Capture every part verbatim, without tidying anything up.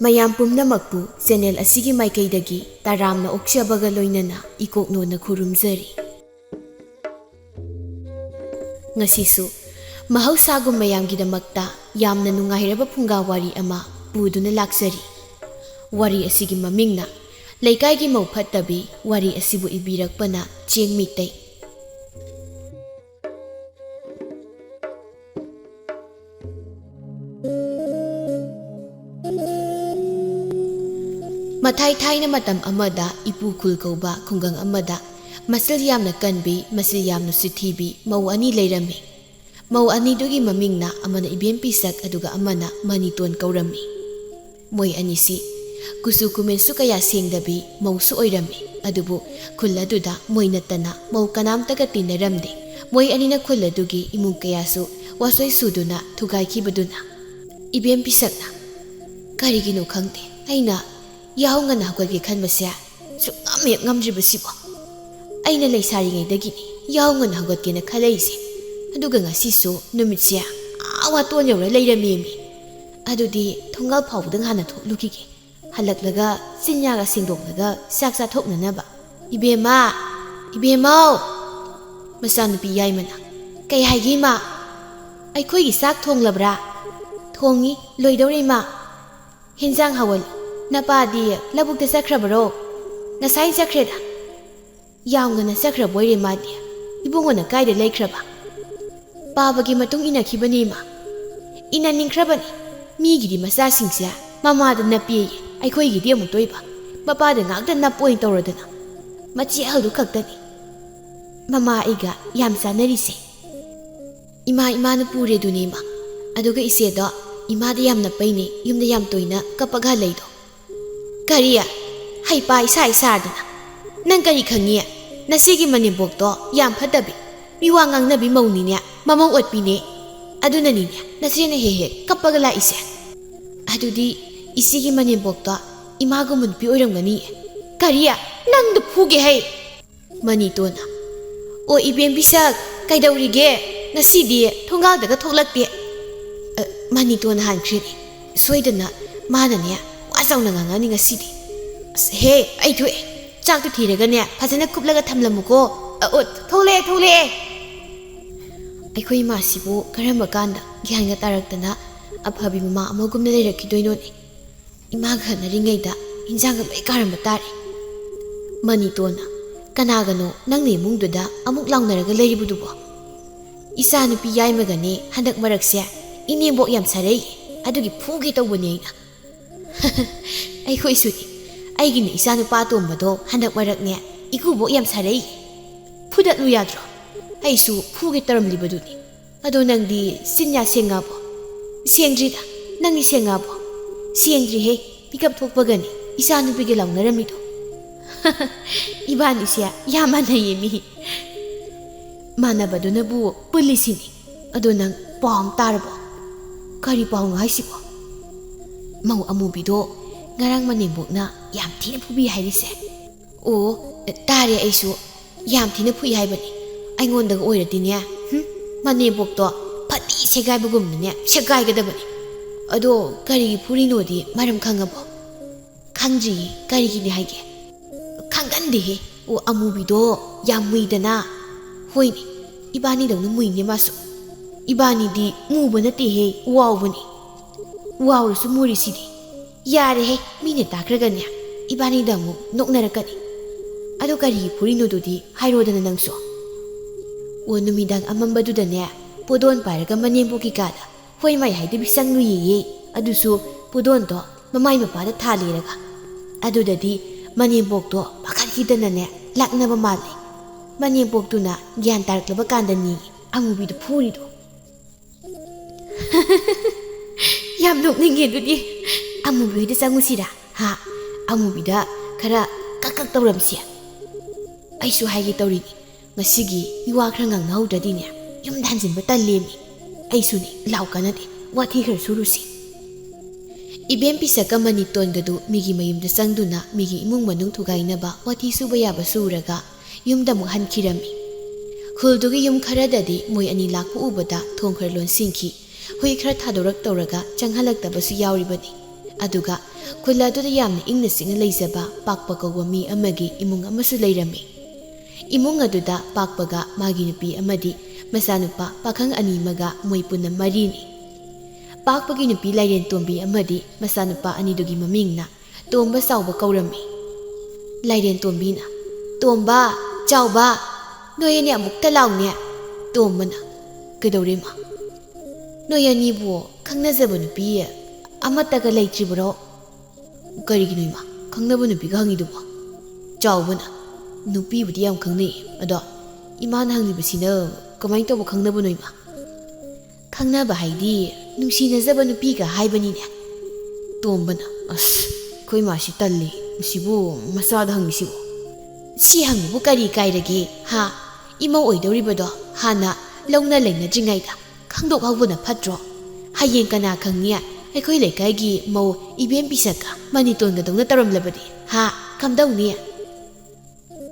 ꯃꯌꯥꯝ ꯄꯨꯝꯅꯃꯛꯄꯨ ꯆꯦꯅꯦꯜ ꯑꯁꯤꯒꯤ ꯃꯥꯏꯀꯩꯗꯒꯤ ꯇꯔꯥꯝꯅ ꯑꯣꯛꯆꯕꯒ ꯂꯣꯏꯅꯅ ꯏꯀꯣꯛꯅꯣꯅ ꯈꯨꯔꯨꯝꯖꯔꯤ꯫ ꯉꯁꯤꯁꯨ ꯃꯍꯧꯁꯥꯒꯨꯝ ꯃꯌꯥꯝꯒꯤꯗꯃꯛꯇ ꯌꯥꯝꯅ ꯅꯨꯡꯉꯥꯏꯔꯕ ꯐꯨꯡꯒꯥ ꯋꯥꯔꯤ ꯑꯃ ꯄꯨꯗꯨꯅ ꯂꯥꯛꯆꯔꯤ꯫ ꯋꯥꯔꯤ ꯑꯁꯤꯒꯤ ꯃꯃꯤꯡꯅ ꯂꯩꯀꯥꯏꯒꯤ ꯃꯧ ꯐꯠꯇꯕꯤ꯫ ꯋꯥꯔꯤ ꯑꯁꯤꯕꯨ ꯏꯕꯤꯔꯛꯄꯅ ꯆꯦꯡ ꯃꯤꯇꯩ꯫ ꯃꯊꯥꯏ ꯊꯥꯏꯅ ꯃꯇꯝ ꯑꯃꯗ ꯏꯄꯨ ꯈꯨꯜ ꯀꯧꯕ ꯈꯨꯡꯒꯪ ꯑꯃꯗ ꯃꯁꯜ ꯌꯥꯝꯅ ꯀꯟꯕꯤ, ꯃꯁꯜ ꯌꯥꯝꯅ ꯁꯤꯊꯤꯕꯤ ꯃꯧ ꯑꯅꯤ ꯂꯩꯔꯝꯃꯤ꯫ ꯃꯧ ꯑꯅꯤꯗꯨꯒꯤ ꯃꯃꯤꯡꯅ ꯑꯃꯅ ꯏꯕꯦꯝ ꯄꯤꯁꯛ ꯑꯗꯨꯒ ꯑꯃꯅ ꯃꯅꯤꯇꯣꯟ ꯀꯧꯔꯝꯃꯤ꯫ ꯃꯣꯏ ꯑꯅꯤꯁꯤ ꯀꯨꯆꯨ ꯀꯨꯃꯦꯟꯁꯨ ꯀꯌꯥ ꯁꯦꯡꯗꯕꯤ ꯃꯧꯁꯨ ꯑꯣꯏꯔꯝꯃꯤ꯫ ꯑꯗꯨꯕꯨ ꯈꯨꯜ ꯑꯗꯨꯗ ꯃꯣꯏ ꯅꯠꯇꯅ ꯃꯧ ꯀꯅꯥꯝꯇꯒ ꯇꯤꯟꯅꯔꯝꯗꯦ꯫ ꯃꯣꯏ ꯑꯅꯤꯅ ꯈꯨꯜ ꯑꯗꯨꯒꯤ ꯏꯃꯨꯡ ꯀꯌꯥꯁꯨ ꯋꯥꯁꯣꯏ ꯁꯨꯗꯨꯅ ꯊꯨꯒꯥꯏꯈꯤꯕꯗꯨꯅ ꯏꯕꯦꯝ ꯄꯤꯁꯛꯅ, "ꯀꯔꯤꯒꯤꯅꯣ ꯈꯪꯗꯦ, ꯑꯩꯅ ꯌꯥꯍꯧ ꯉꯟꯅ ꯍꯧꯒꯠꯀꯦ ꯈꯟꯕꯁꯦ ꯁꯨꯛꯉꯝ ꯍꯦꯛ ꯉꯝꯗ꯭ꯔꯤꯕꯁꯤꯕꯣ꯫ ꯑꯩꯅ ꯂꯩꯁꯥꯔꯤꯉꯩꯗꯒꯤꯅꯤ ꯌꯥꯍꯧ ꯉꯟꯅ ꯍꯧꯒꯠꯀꯦꯅ ꯈꯜꯂꯛꯏꯁꯦ, ꯑꯗꯨꯒ ꯉꯁꯤꯁꯨ ꯅꯨꯃꯤꯠꯁꯦ ꯑꯥ ꯋꯥꯇꯣꯟ ꯌꯧꯔ ꯂꯩꯔꯝꯃꯦꯃꯤ꯫ ꯑꯗꯨꯗꯤ ꯊꯣꯡꯒꯥꯜ ꯐꯥꯎꯕꯗ ꯍꯥꯟꯅ ꯊꯣꯛꯂꯨꯈꯤꯒꯦ, ꯍꯜꯂꯛꯂꯒ ꯆꯤꯟꯌꯥꯒ ꯁꯦꯡꯗꯣꯛꯂꯒ ꯆꯥꯛ ꯆꯥꯊꯣꯛꯅꯅꯕ꯫ ꯏꯕꯦꯝꯃ! ꯏꯕꯦꯝꯃꯧ!" ꯃꯆꯥꯅꯨꯄꯤ ꯌꯥꯏꯃꯅ, "ꯀꯩ ꯍꯥꯏꯒꯦ, ꯏꯃꯥ?" "ꯑꯩꯈꯣꯏꯒꯤ ꯆꯥꯛ ꯊꯣꯡꯂꯕ꯭ꯔꯥ?" "ꯊꯣꯡꯉꯤ, ꯂꯣꯏꯗꯧꯔꯦ, ꯏꯃꯥ꯫ ꯍꯦꯟꯖꯥꯡ ꯍꯥꯎꯍꯜꯂꯨ꯫ ꯅꯄꯥꯗꯤ ꯂꯧꯕꯨꯛꯇ ꯆꯠꯈ꯭ꯔꯕꯔꯣ?" "ꯉꯁꯥꯏ ꯆꯠꯈ꯭ꯔꯦꯗ꯫" "ꯌꯥꯝ ꯉꯟꯅ ꯆꯠꯈ꯭ꯔꯕ ꯑꯣꯏꯔꯦ ꯃꯥꯗꯤ꯫ ꯏꯕꯨꯡꯉꯣꯅ ꯀꯥꯏꯗ ꯂꯩꯈ꯭ꯔꯕ?" "ꯄꯥꯕꯒꯤ ꯃꯇꯨꯡ ꯏꯟꯅꯈꯤꯕꯅꯦ, ꯏꯃꯥ꯫" "ꯏꯟꯅꯅꯤꯡꯈ꯭ꯔꯕꯅꯤ꯫ ꯃꯤꯒꯤꯗꯤ ꯃꯆꯥꯁꯤꯡꯁꯦ ꯃꯃꯥꯗ ꯅꯞꯄꯦꯌꯦ, ꯑꯩꯈꯣꯏꯒꯤꯗꯤ ꯑꯃꯨꯛꯇꯣꯏꯕ꯫ ꯃꯄꯥꯗ ꯉꯥꯛꯇ ꯅꯞꯄ ꯑꯣꯏꯅ ꯇꯧꯔꯗꯅ꯫ ꯃꯆꯦ ꯑꯍꯜꯗꯨ ꯈꯛꯇꯅꯤ ꯃꯃꯥ ꯑꯩꯒ ꯌꯥꯝ ꯆꯥꯟꯅꯔꯤꯁꯦ꯫" "ꯏꯃꯥ, ꯏꯃꯥꯅ ꯄꯨꯔꯦꯗꯨꯅꯤ, ꯏꯃꯥ꯫ ꯑꯗꯨꯒ ꯏꯆꯦꯗꯣ ꯏꯃꯥꯗ ꯌꯥꯝ ꯅꯞꯄꯩꯅꯦ, ꯌꯨꯝꯗ ꯌꯥꯝ ꯇꯣꯏꯅ ꯀꯞꯄꯒ ꯍꯜꯂꯛꯏꯗꯣ꯫" "ꯀꯔꯤ? ꯍꯩꯄꯥ ꯏꯁꯥ ꯏꯁꯥꯗꯅ꯫ ꯅꯪ ꯀꯔꯤ ꯈꯪꯉꯤ? ꯅꯆꯦꯒꯤ ꯃꯅꯦꯝꯕꯣꯛꯇꯣ ꯌꯥꯝ ꯐꯠꯇꯕꯤ, ꯃꯤꯋꯥ ꯉꯥꯡꯅꯕꯤ ꯃꯧꯅꯤꯅꯦ, ꯃꯃꯧ ꯑꯣꯠꯄꯤꯅꯦ꯫ ꯑꯗꯨꯅꯅꯤꯅꯦ ꯅꯆꯦꯅ ꯍꯦꯛ ꯍꯦꯛ ꯀꯞꯄꯒ ꯂꯥꯛꯏꯁꯦ꯫" "ꯑꯗꯨꯗꯤ ꯏꯆꯦꯒꯤ ꯃꯅꯦꯝꯕꯣꯛꯇꯣ ꯏꯃꯥꯒꯨꯝꯕ ꯅꯨꯄꯤ ꯑꯣꯏꯔꯝꯒꯅꯤ꯫" "ꯀꯔꯤ? ꯅꯪꯗꯣ ꯐꯨꯒꯦ ꯍꯩ!" ꯃꯅꯤꯇꯣꯟꯅ, "ꯑꯣ, ꯏꯕꯦꯝ ꯄꯤꯁꯛ, ꯀꯩꯗꯧꯔꯤꯒꯦ? ꯉꯁꯤꯗꯤ ꯊꯣꯡꯒꯥꯜꯗꯒ ꯊꯣꯛꯂꯛꯇꯦ꯫" ꯑ, ꯃꯅꯤꯇꯣꯟꯅ ꯍꯥꯟꯈ꯭ꯔꯦꯅꯦ꯫ ꯁꯣꯏꯗꯅ ꯃꯥꯅꯅꯦ ꯆꯥꯎꯅ ꯉꯥꯡꯉꯛꯑꯅꯤ ꯉꯁꯤꯗꯤ꯫ ꯑꯁ, ꯍꯦ, ꯑꯩ ꯊꯣꯛꯑꯦ꯫ ꯆꯥꯛꯇꯣ ꯊꯤꯔꯒꯅꯦ, ꯐꯖꯅ ꯀꯨꯞꯂꯒ ꯊꯝꯂꯝꯃꯨꯀꯣ꯫ ꯑ, ꯑꯣ, ꯊꯣꯛꯂꯛꯑꯦ, ꯊꯣꯛꯂꯛꯑꯦ꯫ ꯑꯩꯈꯣꯏ ꯏꯃꯥꯁꯤꯕꯨ ꯀꯔꯝꯕ ꯀꯥꯟꯗ ꯒ꯭ꯌꯥꯟꯒ ꯇꯥꯔꯛꯇꯅ ꯑꯐꯕꯤ ꯃꯃꯥ ꯑꯃꯒꯨꯝꯅ ꯂꯩꯔꯛꯈꯤꯗꯣꯏꯅꯣꯅꯦ? ꯏꯃꯥꯒ ꯈꯠꯅꯔꯤꯉꯩꯗ ꯏꯟꯖꯥꯡꯒ ꯂꯣꯏ ꯀꯥꯔꯝꯕ ꯇꯥꯔꯦ꯫ ꯃꯅꯤꯇꯣꯟꯅ, "ꯀꯅꯥꯒꯅꯣ ꯅꯪꯅ ꯏꯃꯨꯡꯗꯨꯗ ꯑꯃꯨꯛ ꯂꯥꯎꯅꯔꯒ ꯂꯩꯔꯤꯕꯗꯨꯕꯣ?" "ꯏꯆꯥꯅꯨꯄꯤ ꯌꯥꯏꯃꯒꯅꯦ ꯍꯟꯗꯛ ꯃꯔꯛꯁꯦ ꯏꯅꯦꯝꯕꯣꯛ ꯌꯥꯝ ꯁꯥꯔꯛꯏ, ꯑꯗꯨꯒꯤ ꯐꯨꯒꯦ ꯇꯧꯕꯅꯦ ꯑꯩꯅ꯫" "ꯑꯩꯈꯣꯏꯁꯨꯅꯤ꯫ ꯑꯩꯒꯤꯅ ꯏꯆꯥꯅꯨꯄꯥ ꯑꯇꯣꯝꯕꯗꯣ ꯍꯟꯗꯛ ꯃꯔꯛꯅꯦ ꯏꯀꯨꯕꯣꯛ ꯌꯥꯝ ꯁꯥꯔꯛꯏ꯫ ꯐꯨꯗꯠꯂꯨ ꯌꯥꯗ꯭ꯔꯣ? ꯑꯩꯁꯨ ꯐꯨꯒꯦ ꯇꯧꯔꯝꯂꯤꯕꯗꯨꯅꯤ꯫ ꯑꯗꯣ ꯅꯪꯗꯤ ꯆꯤꯟꯌꯥ ꯁꯦꯡꯉꯕꯣ?" "ꯁꯦꯡꯗ꯭ꯔꯤꯗ꯫ ꯅꯪꯗꯤ ꯁꯦꯡꯉꯕꯣ?" "ꯁꯦꯡꯗ꯭ꯔꯤꯍꯦ꯫ ꯃꯤꯀꯞ ꯊꯣꯛꯄꯒꯅꯤ ꯏꯆꯥꯅꯨꯄꯤꯒ ꯂꯥꯎꯅꯔꯝꯃꯤꯗꯣ꯫" "ꯏꯕꯥꯅꯤꯁꯦ ꯌꯥꯝ ꯃꯥꯟꯅꯩꯌꯦ ꯃꯤ꯫" "ꯃꯥꯟꯅꯕꯗꯨꯅꯕꯨ ꯄꯨꯜꯂꯤꯁꯤꯅꯤ꯫ ꯑꯗꯣ ꯅꯪ ꯄꯥꯎ ꯑꯃ ꯇꯥꯔꯕꯣ?" "ꯀꯔꯤ ꯄꯥꯎꯅꯣ ꯍꯥꯏꯁꯤꯕꯣ?" "ꯃꯧ ꯑꯃꯨꯕꯤꯗꯣ ꯉꯔꯥꯡ ꯃꯅꯦꯝꯕꯣꯛꯅ ꯌꯥꯝ ꯊꯤꯅ ꯐꯨꯕꯤ ꯍꯥꯏꯔꯤꯁꯦ꯫" "ꯑꯣ, ꯇꯥꯔꯦ ꯑꯩꯁꯨ꯫ ꯌꯥꯝ ꯊꯤꯅ ꯐꯨꯏ ꯍꯥꯏꯕꯅꯤ꯫ ꯑꯩꯉꯣꯟꯗꯒ ꯑꯣꯏꯔꯗꯤꯅꯦ, ꯍꯨꯝ, ꯃꯅꯦꯝꯕꯣꯛꯇꯣ ꯐꯗꯤ ꯁꯦꯒꯥꯏꯕꯒꯨꯝꯅꯅꯦ ꯁꯦꯒꯥꯏꯒꯗꯕꯅꯤ꯫ ꯑꯗꯣ ꯀꯔꯤꯒꯤ ꯐꯨꯔꯤꯅꯣꯗꯤ ꯃꯔꯝ ꯈꯪꯉꯕꯣ?" "ꯈꯪꯗ꯭ꯔꯤꯌꯦ, ꯀꯔꯤꯒꯤꯅꯤ ꯍꯥꯏꯒꯦ?" "ꯈꯪꯒꯟꯗꯦꯍꯦ꯫ ꯑꯣ, ꯑꯃꯨꯕꯤꯗꯣ ꯌꯥꯝ ꯃꯨꯏꯗꯅ꯫" "ꯍꯣꯏꯅꯦ, ꯏꯕꯥꯅꯤꯗꯧꯅ ꯃꯨꯏꯅꯦ ꯃꯥꯁꯨ꯫" "ꯏꯕꯥꯅꯤꯗꯤ ꯃꯨꯕ ꯅꯠꯇꯦꯍꯦ, ꯋꯥꯎꯕꯅꯤ꯫" "ꯋꯥꯎꯔꯁꯨ ꯃꯨꯔꯤꯁꯤꯗꯤ꯫" "ꯌꯥꯔꯦꯍꯦ, ꯃꯤꯅ ꯇꯥꯈ꯭ꯔꯒꯅꯦ ꯏꯕꯥꯅꯤꯗ ꯑꯃꯨꯛ ꯅꯣꯛꯅꯔꯛꯀꯅꯤ꯫ ꯑꯗꯣ ꯀꯔꯤꯒꯤ ꯐꯨꯔꯤꯅꯣꯗꯨꯗꯤ ꯍꯥꯏꯔꯣꯗꯅ ꯅꯪꯁꯨ꯫" "ꯑꯣ, ꯅꯨꯃꯤꯗꯥꯡ ꯑꯃꯝꯕꯗꯨꯗꯅꯦ ꯄꯣꯗꯣꯟ ꯄꯥꯏꯔꯒ ꯃꯅꯦꯝꯕꯣꯛꯀꯤ ꯀꯥꯗ ꯍꯣꯏ ꯃꯥꯏ ꯍꯥꯏꯗꯕꯤ ꯆꯪꯂꯨꯏꯌꯦ꯫ ꯑꯗꯨꯁꯨ ꯄꯣꯗꯣꯟꯗꯣ ꯃꯃꯥꯏ ꯃꯄꯥꯗ ꯊꯥꯜꯂꯤꯔꯒ꯫ ꯑꯗꯨꯗꯗꯤ ꯃꯅꯦꯝꯕꯣꯛꯇꯣ ꯄꯥꯈꯠꯈꯤꯗꯅꯅꯦ ꯂꯥꯛꯅꯕ ꯃꯥꯜꯂꯦ꯫ ꯃꯅꯦꯝꯕꯣꯛꯇꯨꯅ ꯒ꯭ꯌꯥꯟ ꯇꯥꯔꯛꯂꯕ ꯀꯥꯟꯗꯅꯤ ꯑꯃꯨꯕꯤꯗꯨ ꯐꯨꯔꯤꯗꯣ꯫" "ꯌꯥꯝ ꯅꯣꯛꯅꯤꯡꯉꯦ꯫ ꯑꯗꯨꯗꯤ ꯑꯃꯨꯕꯤ ꯍꯣꯏꯗ ꯆꯪꯉꯨꯁꯤꯔꯥ? ꯍꯥ? ꯑꯃꯨꯕꯤꯗ ꯈꯔ ꯀꯛ ꯀꯛ ꯇꯧꯔꯝꯁꯤ꯫" "ꯑꯩꯁꯨ ꯍꯥꯏꯒꯦ ꯇꯧꯔꯤꯅꯤ꯫ ꯉꯁꯤꯒꯤ ꯃꯤꯋꯥ ꯈꯔ ꯉꯥꯡꯅꯍꯧꯗ꯭ꯔꯗꯤꯅꯦ, ꯌꯨꯝꯗ ꯍꯟꯖꯤꯟꯕ ꯇꯜꯂꯦꯃꯤ꯫ ꯑꯩꯁꯨꯅꯤ, ꯂꯥꯎ ꯀꯥꯟꯅꯗꯦ, ꯋꯥꯊꯤ ꯈꯔ ꯁꯨꯔꯨꯁꯤ꯫" ꯏꯕꯦꯝ ꯄꯤꯁꯛꯀ ꯃꯅꯤꯇꯣꯟꯒꯗꯨ ꯃꯤꯒꯤ ꯃꯌꯨꯝꯗ ꯆꯪꯗꯨꯅ ꯃꯤꯒꯤ ꯏꯃꯨꯡ ꯃꯅꯨꯡ ꯊꯨꯒꯥꯏꯅꯕ ꯋꯥꯊꯤ ꯁꯨꯕ ꯌꯥꯕ ꯁꯨꯔꯒ ꯌꯨꯝꯗ ꯑꯃꯨꯛ ꯍꯟꯈꯤꯔꯝꯃꯤ꯫ ꯈꯨꯜꯗꯨꯒꯤ ꯌꯨꯝ ꯈꯔꯗꯗꯤ ꯃꯣꯏ ꯑꯅꯤ ꯂꯥꯛꯄ ꯎꯕꯗ ꯊꯣꯡ ꯈꯔ ꯂꯣꯟꯁꯤꯟꯈꯤ, ꯍꯨꯏ ꯈꯔ ꯊꯥꯗꯣꯔꯛ ꯇꯧꯔꯒ ꯆꯪꯍꯜꯂꯛꯇꯕꯁꯨ ꯌꯥꯎꯔꯤꯕꯅꯤ꯫ ꯑꯗꯨꯒ ꯈꯨꯜ ꯑꯗꯨꯗ ꯌꯥꯝꯅ ꯏꯪꯅ ꯆꯤꯛꯅ ꯂꯩꯖꯕ ꯄꯥꯛꯄ ꯀꯧꯕ ꯃꯤ ꯑꯃꯒꯤ ꯏꯃꯨꯡ ꯑꯃꯁꯨ ꯂꯩꯔꯝꯃꯤ꯫ ꯏꯃꯨꯡ ꯑꯗꯨꯗ ꯄꯥꯛꯄꯒ ꯃꯥꯒꯤ ꯅꯨꯄꯤ ꯑꯃꯗꯤ ꯃꯆꯥꯅꯨꯄꯥ ꯄꯥꯈꯪ ꯑꯅꯤ ꯑꯃꯒ ꯃꯣꯏ ꯄꯨꯟꯅ ꯃꯔꯤꯅꯤ꯫ ꯄꯥꯛꯄꯒꯤ ꯅꯨꯄꯤ ꯂꯥꯏꯔꯦꯟ ꯇꯣꯝꯕꯤ ꯑꯃꯗꯤ ꯃꯆꯥꯅꯨꯄꯥ ꯑꯅꯤꯗꯨꯒꯤ ꯃꯃꯤꯡꯅ ꯇꯣꯝꯕ ꯆꯥꯎꯕ ꯀꯧꯔꯝꯃꯤ꯫ ꯂꯥꯏꯔꯦꯟ ꯇꯣꯝꯕꯤꯅ, "ꯇꯣꯝꯕ, ꯆꯥꯎꯕ, ꯅꯣꯏ ꯑꯅꯤ ꯑꯃꯨꯛꯇ ꯂꯥꯎꯅꯦ꯫" ꯇꯣꯝꯕꯅ, "ꯀꯩꯗꯧꯔꯦ ꯏꯃꯥ? ꯅꯣꯏ ꯑꯅꯤꯕꯨ ꯈꯪꯅꯖꯕ ꯅꯨꯄꯤ ꯑꯃꯠꯇꯒ ꯂꯩꯇ꯭ꯔꯤꯕꯔꯣ?" "ꯀꯔꯤꯒꯤꯅꯣ ꯏꯃꯥ, ꯈꯪꯅꯕ ꯅꯨꯄꯤꯒ ꯍꯪꯉꯤꯗꯨꯕꯣ?" ꯆꯥꯎꯕꯅ, "ꯅꯨꯄꯤꯕꯨꯗꯤ ꯌꯥꯝ ꯈꯪꯅꯩ, ꯑꯗꯣ ꯏꯃꯥꯅ ꯍꯪꯂꯤꯕꯁꯤꯅ ꯀꯃꯥꯏꯅ ꯇꯧꯕ ꯈꯪꯅꯕꯅꯣ ꯏꯃꯥ?" "ꯈꯪꯅꯕ ꯍꯥꯏꯗꯤ ꯅꯨꯡꯁꯤꯅꯖꯕ ꯅꯨꯄꯤꯒ ꯍꯥꯏꯕꯅꯤꯅꯦ꯫" ꯇꯣꯝꯕꯅ, "ꯑꯁ, ꯑꯩꯈꯣꯏ ꯃꯥꯁꯤ ꯇꯜꯂꯤ, ꯃꯁꯤꯕꯨ ꯃꯆꯥꯗ ꯍꯪꯉꯤꯁꯤꯕꯨ꯫ ꯁꯤ ꯍꯪꯕꯕꯨ ꯀꯔꯤ ꯀꯥꯏꯔꯒꯦ, ꯍꯥ? ꯏꯃꯧ ꯑꯣꯏꯗꯧꯔꯤꯕꯗꯣ ꯍꯥꯟꯅ ꯂꯧꯅ ꯂꯩꯅꯗ꯭ꯔꯤꯉꯩꯗ ꯈꯪꯗꯣꯛꯍꯧꯕꯅ ꯐꯠꯇ꯭ꯔꯣ? ꯍꯌꯦꯡ ꯀꯅꯥ ꯈꯪꯅꯤ, ꯑꯩꯈꯣꯏ ꯂꯩꯀꯥꯏꯒꯤ ꯃꯧ ꯏꯕꯦꯝ ꯄꯤꯁꯛꯀ ꯃꯅꯤꯇꯣꯟꯒꯗꯧꯅ ꯇꯧꯔꯝꯂꯕꯗꯤ, ꯍꯥ? ꯀꯝꯗꯧꯅꯤ?"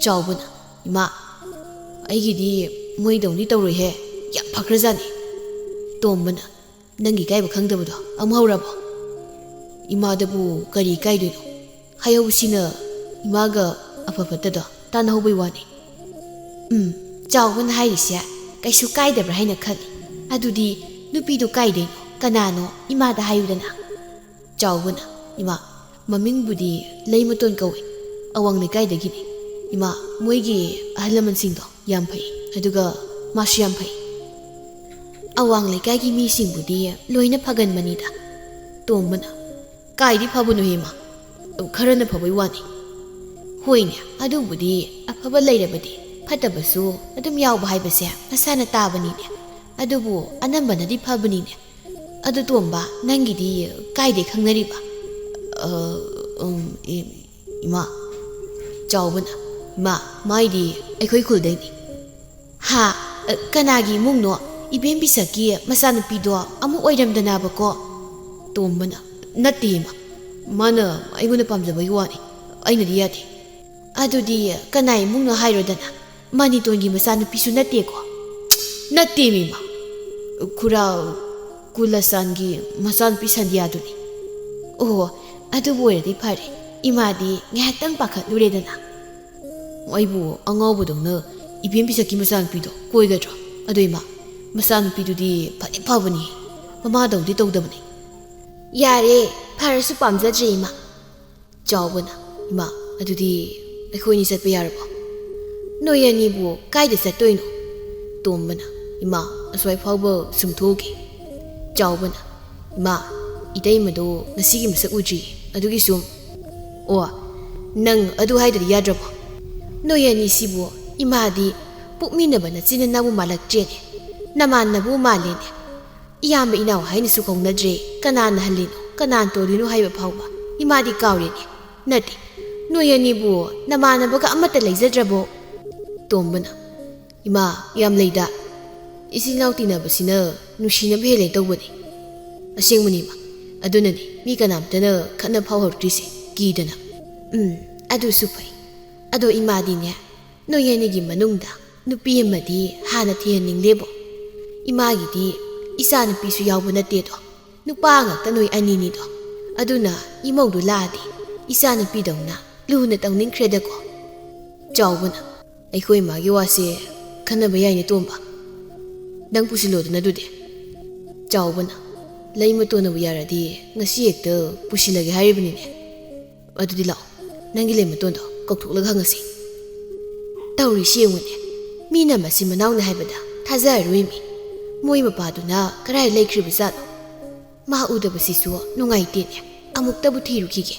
ꯆꯥꯎꯕꯅ, "ꯏꯃꯥ, ꯑꯩꯒꯤꯗꯤ ꯃꯣꯏꯗꯧꯅꯤ ꯇꯧꯔꯣꯏꯍꯦ, ꯌꯥꯝ ꯐꯈ꯭ꯔꯖꯥꯠꯅꯤ꯫" ꯇꯣꯝꯕꯅ, "ꯅꯪꯒꯤ ꯏꯀꯥꯏꯕ ꯈꯪꯗꯕꯗꯣ ꯑꯃꯨꯛ ꯍꯧꯔꯕꯣ? ꯏꯃꯥꯗꯕꯨ ꯀꯔꯤ ꯏꯀꯥꯏꯗꯣꯏꯅꯣ? ꯍꯥꯏꯍꯧꯕꯁꯤꯅ ꯏꯃꯥꯒ ꯑꯐ ꯐꯠꯇꯗꯣ ꯇꯥꯟꯅꯍꯧꯕꯩ ꯋꯥꯅꯤ꯫" "ꯎꯝ, ꯆꯥꯎꯕꯅ ꯍꯥꯏꯔꯤꯁꯦ ꯀꯩꯁꯨ ꯀꯥꯏꯗꯕ꯭ꯔꯥ ꯍꯥꯏꯅ ꯈꯜꯂꯤ꯫ ꯑꯗꯨꯗꯤ ꯅꯨꯄꯤꯗꯨ ꯀꯥꯏꯗꯩꯅꯣ? ꯀꯅꯥꯅꯣ? ꯏꯃꯥꯗ ꯍꯥꯏꯌꯨꯗꯅ꯫" ꯆꯥꯎꯕꯅ, "ꯏꯃꯥ, ꯃꯃꯤꯡꯕꯨꯗꯤ ꯂꯩꯃꯇꯣꯟ ꯀꯧꯏ, ꯑꯋꯥꯡ ꯂꯩꯀꯥꯏꯗꯒꯤꯅꯤ꯫ ꯏꯃꯥ, ꯃꯣꯏꯒꯤ ꯑꯍꯜ ꯂꯃꯟꯁꯤꯡꯗꯣ ꯌꯥꯝ ꯐꯩ, ꯑꯗꯨꯒ ꯃꯥꯁꯨ ꯌꯥꯝ ꯐꯩ꯫ ꯑꯋꯥꯡ ꯂꯩꯀꯥꯏꯒꯤ ꯃꯤꯁꯤꯡꯕꯨꯗꯤ ꯂꯣꯏꯅ ꯐꯒꯟꯕꯅꯤꯗ꯫" ꯇꯣꯝꯕꯅ, "ꯀꯥꯏꯗꯤ ꯐꯕꯅꯣꯍꯦ ꯏꯃꯥ? ꯈꯔꯅ ꯐꯕꯩ ꯋꯥꯅꯤ꯫" "ꯍꯣꯏꯅꯦ, ꯑꯗꯨꯕꯨꯗꯤ ꯑꯐꯕ ꯂꯩꯔꯕꯗꯤ ꯐꯠꯇꯕꯁꯨ ꯑꯗꯨꯝ ꯌꯥꯎꯕ ꯍꯥꯏꯕꯁꯦ ꯃꯁꯥꯅ ꯇꯥꯕꯅꯤꯅꯦ꯫ ꯑꯗꯨꯕꯨ ꯑꯅꯝꯕꯅꯗꯤ ꯐꯕꯅꯤꯅꯦ꯫ ꯑꯗꯨ ꯇꯣꯝꯕ, ꯅꯪꯒꯤꯗꯤ ꯀꯥꯏꯗꯩ ꯈꯪꯅꯔꯤꯕ?" "ꯑ, ꯎꯝ, ꯏ-, ꯏꯃꯥ꯫" ꯆꯥꯎꯕꯅ, "ꯏꯃꯥ, ꯃꯥꯏꯗꯤ ꯑꯩꯈꯣꯏ ꯈꯨꯜꯗꯩꯅꯤ꯫" "ꯍꯥ? ꯀꯅꯥꯒꯤ ꯏꯃꯨꯡꯅꯣ? ꯏꯕꯦꯝ ꯄꯤꯁꯛꯀꯤ ꯃꯆꯥꯅꯨꯄꯤꯗꯣ ꯑꯃꯨꯛ ꯑꯣꯏꯔꯝꯗꯅꯕꯀꯣ?" ꯇꯣꯝꯕꯅ, "ꯅꯠꯇꯦ ꯏꯃꯥ, ꯃꯥꯅ ꯑꯩꯉꯣꯟꯗ ꯄꯥꯝꯖꯕꯒꯤ ꯋꯥꯅꯤ, ꯑꯩꯅꯗꯤ ꯌꯥꯗꯦ꯫" "ꯑꯗꯨꯗꯤ ꯀꯅꯥ ꯏꯃꯨꯡꯅꯣ ꯍꯥꯏꯔꯣꯗꯅ? ꯃꯅꯤꯇꯣꯟꯒꯤ ꯃꯆꯥꯅꯨꯄꯤꯁꯨ ꯅꯠꯇꯦꯀꯣ?" "ꯅꯠꯇꯦꯃꯤ ꯏꯃꯥ, ꯈꯨꯔꯥ ꯀꯨꯂꯆꯥꯟꯒꯤ ꯃꯆꯥꯅꯨꯄꯤ ꯁꯟꯙ꯭ꯌꯥꯗꯨꯅꯤ꯫" ꯑꯣ, ꯑꯗꯨꯕꯨ ꯑꯣꯏꯔꯗꯤ ꯐꯔꯦ꯫ ꯏꯃꯥꯗꯤ ꯉꯥꯏꯍꯥꯛꯇꯪ ꯄꯥꯈꯠꯂꯨꯔꯦꯗꯅ꯫ ꯑꯩꯕꯨ ꯑꯉꯥꯎꯕꯗꯧꯅ ꯏꯕꯦꯝ ꯄꯤꯁꯛꯀꯤ ꯃꯆꯥꯅꯨꯄꯤꯗꯣ ꯀꯣꯏꯒꯗ꯭ꯔꯣ? ꯑꯗꯣ ꯏꯃꯥ, ꯃꯆꯥꯅꯨꯄꯤꯗꯨꯗꯤ ꯐꯗꯤ ꯐꯕꯅꯤ, ꯃꯃꯥꯗꯧꯗꯤ ꯇꯧꯗꯕꯅꯤ꯫ ꯌꯥꯔꯦ, ꯐꯔꯁꯨ ꯄꯥꯝꯖꯗ꯭ꯔꯦ ꯏꯃꯥ꯫ ꯆꯥꯎꯕꯅ, ꯏꯃꯥ, ꯑꯗꯨꯗꯤ ꯑꯩꯈꯣꯏꯅꯤ ꯆꯠꯄ ꯌꯥꯔꯕꯣ? ꯅꯣꯏ ꯑꯅꯤꯕꯨ ꯀꯥꯏꯗ ꯆꯠꯇꯣꯏꯅꯣ? ꯇꯣꯝꯕꯅ, ꯏꯃꯥ, ꯑꯁ꯭ꯋꯥꯏ ꯐꯥꯎꯕ ꯁꯨꯝ ꯊꯣꯛꯎꯒꯦ꯫ ꯆꯥꯎꯕꯅ, ꯏꯃꯥ, ꯏꯇꯩꯃꯗꯣ ꯉꯁꯤꯒꯤ ꯃꯁꯛ ꯎꯗ꯭ꯔꯤꯌꯦ, ꯑꯗꯨꯒꯤ ꯁꯨꯝ꯫ ꯑꯣ, ꯅꯪ ꯑꯗꯨ ꯍꯥꯏꯗ꯭ꯔꯗꯤ ꯌꯥꯗ꯭ꯔꯕꯣ? ꯅꯣꯏ ꯑꯅꯤꯁꯤꯕꯨ ꯏꯃꯥꯗꯤ ꯄꯣꯛꯃꯤꯟꯅꯕ ꯅꯆꯤꯟ ꯅꯅꯥꯎꯕꯨ ꯃꯥꯜꯂꯛꯇ꯭ꯔꯦꯅꯦ꯫ ꯅꯃꯥꯟꯅꯕꯕꯨ ꯃꯥꯜꯂꯦꯅꯦ꯫ ꯏꯌꯥꯝꯕ ꯏꯅꯥꯎ ꯍꯥꯏꯅꯁꯨ ꯀꯧꯅꯗ꯭ꯔꯦ꯫ ꯀꯅꯥꯅ ꯍꯜꯂꯤꯅꯣ, ꯀꯅꯥꯅ ꯇꯣꯜꯂꯤꯅꯣ ꯍꯥꯏꯕ ꯐꯥꯎꯕ ꯏꯃꯥꯗꯤ ꯀꯥꯎꯔꯦꯅꯦ꯫ ꯅꯠꯇꯦ, ꯅꯣꯏ ꯑꯅꯤꯕꯨ ꯅꯃꯥꯟꯅꯕꯒ ꯑꯃꯠꯇ ꯂꯩꯖꯗ꯭ꯔꯕꯣ? ꯇꯣꯝꯕꯅ, ꯏꯃꯥ, ꯌꯥꯝ ꯂꯩꯗ꯫ ꯏꯆꯤꯜ ꯏꯅꯥꯎ ꯇꯤꯟꯅꯕꯁꯤꯅ ꯅꯨꯡꯁꯤꯅꯕ ꯍꯦꯜꯂꯦ ꯇꯧꯕꯅꯤ꯫ ꯑꯁꯦꯡꯕꯅꯤ ꯏꯃꯥ, ꯑꯗꯨꯅꯅꯤ ꯃꯤ ꯀꯅꯥꯝꯇꯅ ꯈꯠꯅ ꯐꯥꯎꯍꯧꯔꯛꯇ꯭ꯔꯤꯁꯦ, ꯀꯤꯗꯅ꯫ ꯎꯝ, ꯑꯗꯨꯁꯨ ꯐꯩ꯫ ꯑꯗꯣ ꯏꯃꯥꯗꯤꯅꯦ, ꯅꯣꯏ ꯑꯅꯤꯒꯤ ꯃꯅꯨꯡꯗ ꯅꯨꯄꯤ ꯑꯃꯗꯤ ꯍꯥꯟꯅ ꯊꯤꯍꯟꯅꯤꯡꯂꯦꯕꯣ꯫ ꯏꯃꯥꯒꯤꯗꯤ ꯏꯆꯥ ꯅꯨꯄꯤꯁꯨ ꯌꯥꯎꯕ ꯅꯠꯇꯦꯗꯣ, ꯅꯨꯄꯥ ꯉꯥꯛꯇ ꯅꯣꯏ ꯑꯅꯤꯅꯤꯗꯣ꯫ ꯑꯗꯨꯅ ꯏꯃꯧꯗꯨ ꯂꯥꯛꯑꯗꯤ ꯏꯆꯥ ꯅꯨꯄꯤꯗꯧꯅ ꯂꯨꯅ ꯇꯧꯅꯤꯡꯈ꯭ꯔꯦꯗꯀꯣ꯫ ꯆꯥꯎꯕꯅ, ꯑꯩꯈꯣꯏ ꯏꯃꯥꯒꯤ ꯋꯥꯁꯦ ꯈꯟꯅꯕ ꯌꯥꯏꯅꯦ ꯇꯣꯝꯕ꯫ ꯅꯪ ꯄꯨꯁꯤꯜꯂꯣꯗꯅ ꯑꯗꯨꯗꯤ꯫ ꯆꯥꯎꯕꯅ, ꯂꯩꯃꯇꯣꯟꯅꯕꯨ ꯌꯥꯔꯗꯤ ꯉꯁꯤ ꯍꯦꯛꯇ ꯄꯨꯁꯤꯜꯂꯒꯦ ꯍꯥꯏꯔꯤꯕꯅꯤꯅꯦ꯫ ꯑꯗꯨꯗꯤ ꯂꯥꯛꯑꯣ, ꯅꯪꯒꯤ ꯂꯩꯃꯇꯣꯟꯗꯣ ꯀꯧꯊꯣꯛꯂꯒ ꯍꯪꯉꯁꯤ꯫ ꯇꯧꯔꯤꯁꯤ ꯌꯦꯡꯉꯨꯅꯦ, ꯃꯤꯅ ꯃꯆꯤꯟ ꯃꯅꯥꯎꯅꯤ ꯍꯥꯏꯕꯗ ꯊꯥꯖꯔꯔꯣꯏꯃꯤ꯫ ꯃꯣꯏ ꯃꯄꯥꯗꯨꯅ ꯀꯗꯥꯏ ꯂꯩꯈ꯭ꯔꯤꯕꯖꯥꯠꯅꯣ? ꯃꯥ ꯎꯗꯕꯁꯤꯁꯨ ꯅꯨꯡꯉꯥꯏꯇꯦꯅꯦ꯫ ꯑꯃꯨꯛꯇꯕꯨ ꯊꯤꯔꯨꯈꯤꯒꯦ꯫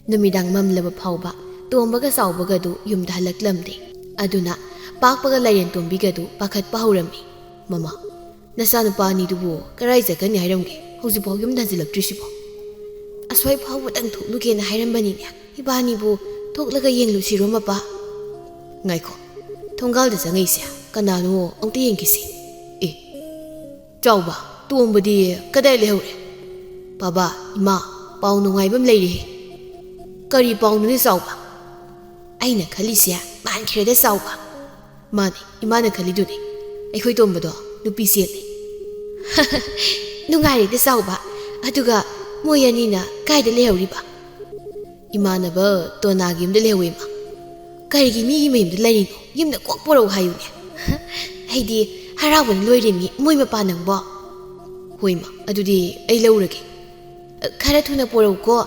ꯅꯨꯃꯤꯗꯥꯡ ꯃꯝꯂꯕ ꯐꯥꯎꯕ ꯇꯣꯝꯕꯒ ꯆꯥꯎꯕꯒꯗꯨ ꯌꯨꯝꯗ ꯍꯜꯂꯛꯂꯝꯗꯦ꯫ ꯑꯗꯨꯅ ꯄꯥꯛꯄꯒ ꯂꯥꯏꯔꯦꯟ ꯇꯣꯝꯕꯤꯒꯗꯨ ꯄꯥꯈꯠꯄ ꯍꯧꯔꯝꯃꯤ꯫ ꯃꯃꯥ, ꯅꯆꯥꯅꯨꯄꯥ ꯑꯅꯤꯗꯨꯕꯨ ꯀꯗꯥꯏ ꯆꯠꯀꯅꯤ ꯍꯥꯏꯔꯝꯒꯦ? ꯍꯧꯖꯤꯛꯐꯥꯎ ꯌꯨꯝꯗ ꯍꯟꯖꯤꯜꯂꯛꯇ꯭ꯔꯤꯁꯤꯕꯣ? ꯑꯁ꯭ꯋꯥꯏ ꯐꯥꯎꯕꯗꯪ ꯊꯣꯛꯂꯨꯒꯦꯅ ꯍꯥꯏꯔꯝꯕꯅꯤꯅꯦ꯫ ꯏꯕꯥꯅꯤꯕꯨ ꯊꯣꯛꯂꯒ ꯌꯦꯡꯂꯨꯁꯤꯔꯣ ꯃꯄꯥ? ꯉꯥꯏꯈꯣ, ꯊꯣꯡꯒꯥꯜꯗ ꯆꯪꯉꯛꯏꯁꯦ ꯀꯅꯥꯅꯣ ꯑꯝꯇ ꯌꯦꯡꯈꯤꯁꯤ꯫ ꯑꯦ, ꯆꯥꯎꯕ, ꯇꯣꯝꯕꯗꯤ ꯀꯗꯥꯏ ꯂꯩꯍꯧꯔꯦ? ꯕꯥꯕꯥ, ꯏꯃꯥ, ꯄꯥꯎ ꯅꯨꯡꯉꯥꯏꯕ ꯑꯃ ꯂꯩꯔꯦꯍꯦ꯫ ꯀꯔꯤ ꯄꯥꯎꯅꯣꯅꯦ ꯆꯥꯎꯕ? ꯑꯩꯅ ꯈꯜꯂꯤꯁꯦ ꯃꯥꯟꯈ꯭ꯔꯦꯗ ꯆꯥꯎꯕ꯫ ꯃꯥꯅꯦ, ꯏꯃꯥꯅ ꯈꯜꯂꯤꯗꯨꯅꯦ꯫ ꯑꯩꯈꯣꯏ ꯇꯣꯝꯕꯗꯣ ꯅꯨꯄꯤ ꯆꯦꯜꯂꯦ꯫ ꯅꯨꯡꯉꯥꯏꯔꯦꯗ ꯆꯥꯎꯕ꯫ ꯑꯗꯨꯒ ꯃꯣꯏ ꯑꯅꯤꯅ ꯀꯥꯏꯗ ꯂꯩꯍꯧꯔꯤꯕ? ꯏꯃꯥꯟꯅꯕ ꯇꯣꯅꯥꯒꯤ ꯌꯨꯝꯗ ꯂꯩꯍꯧꯋꯦ, ꯏꯃꯥ꯫ ꯀꯔꯤꯒꯤ ꯃꯤꯒꯤ ꯃꯌꯨꯝꯗ ꯂꯩꯔꯤꯅꯣ? ꯌꯨꯝꯗ ꯀꯣꯛ ꯄꯨꯔꯛꯎ ꯍꯥꯏꯌꯨꯅꯦ꯫ ꯑꯩꯗꯤ ꯍꯔꯥꯎꯕꯅ ꯂꯣꯏꯔꯦꯃꯤ, ꯃꯣꯏ ꯃꯄꯥ ꯅꯪꯕꯣ꯫ ꯍꯣꯏ, ꯏꯃꯥ, ꯑꯗꯨꯗꯤ ꯑꯩ ꯂꯧꯔꯒꯦ꯫ ꯈꯔ ꯊꯨꯅ ꯄꯨꯔꯛꯎꯀꯣ꯫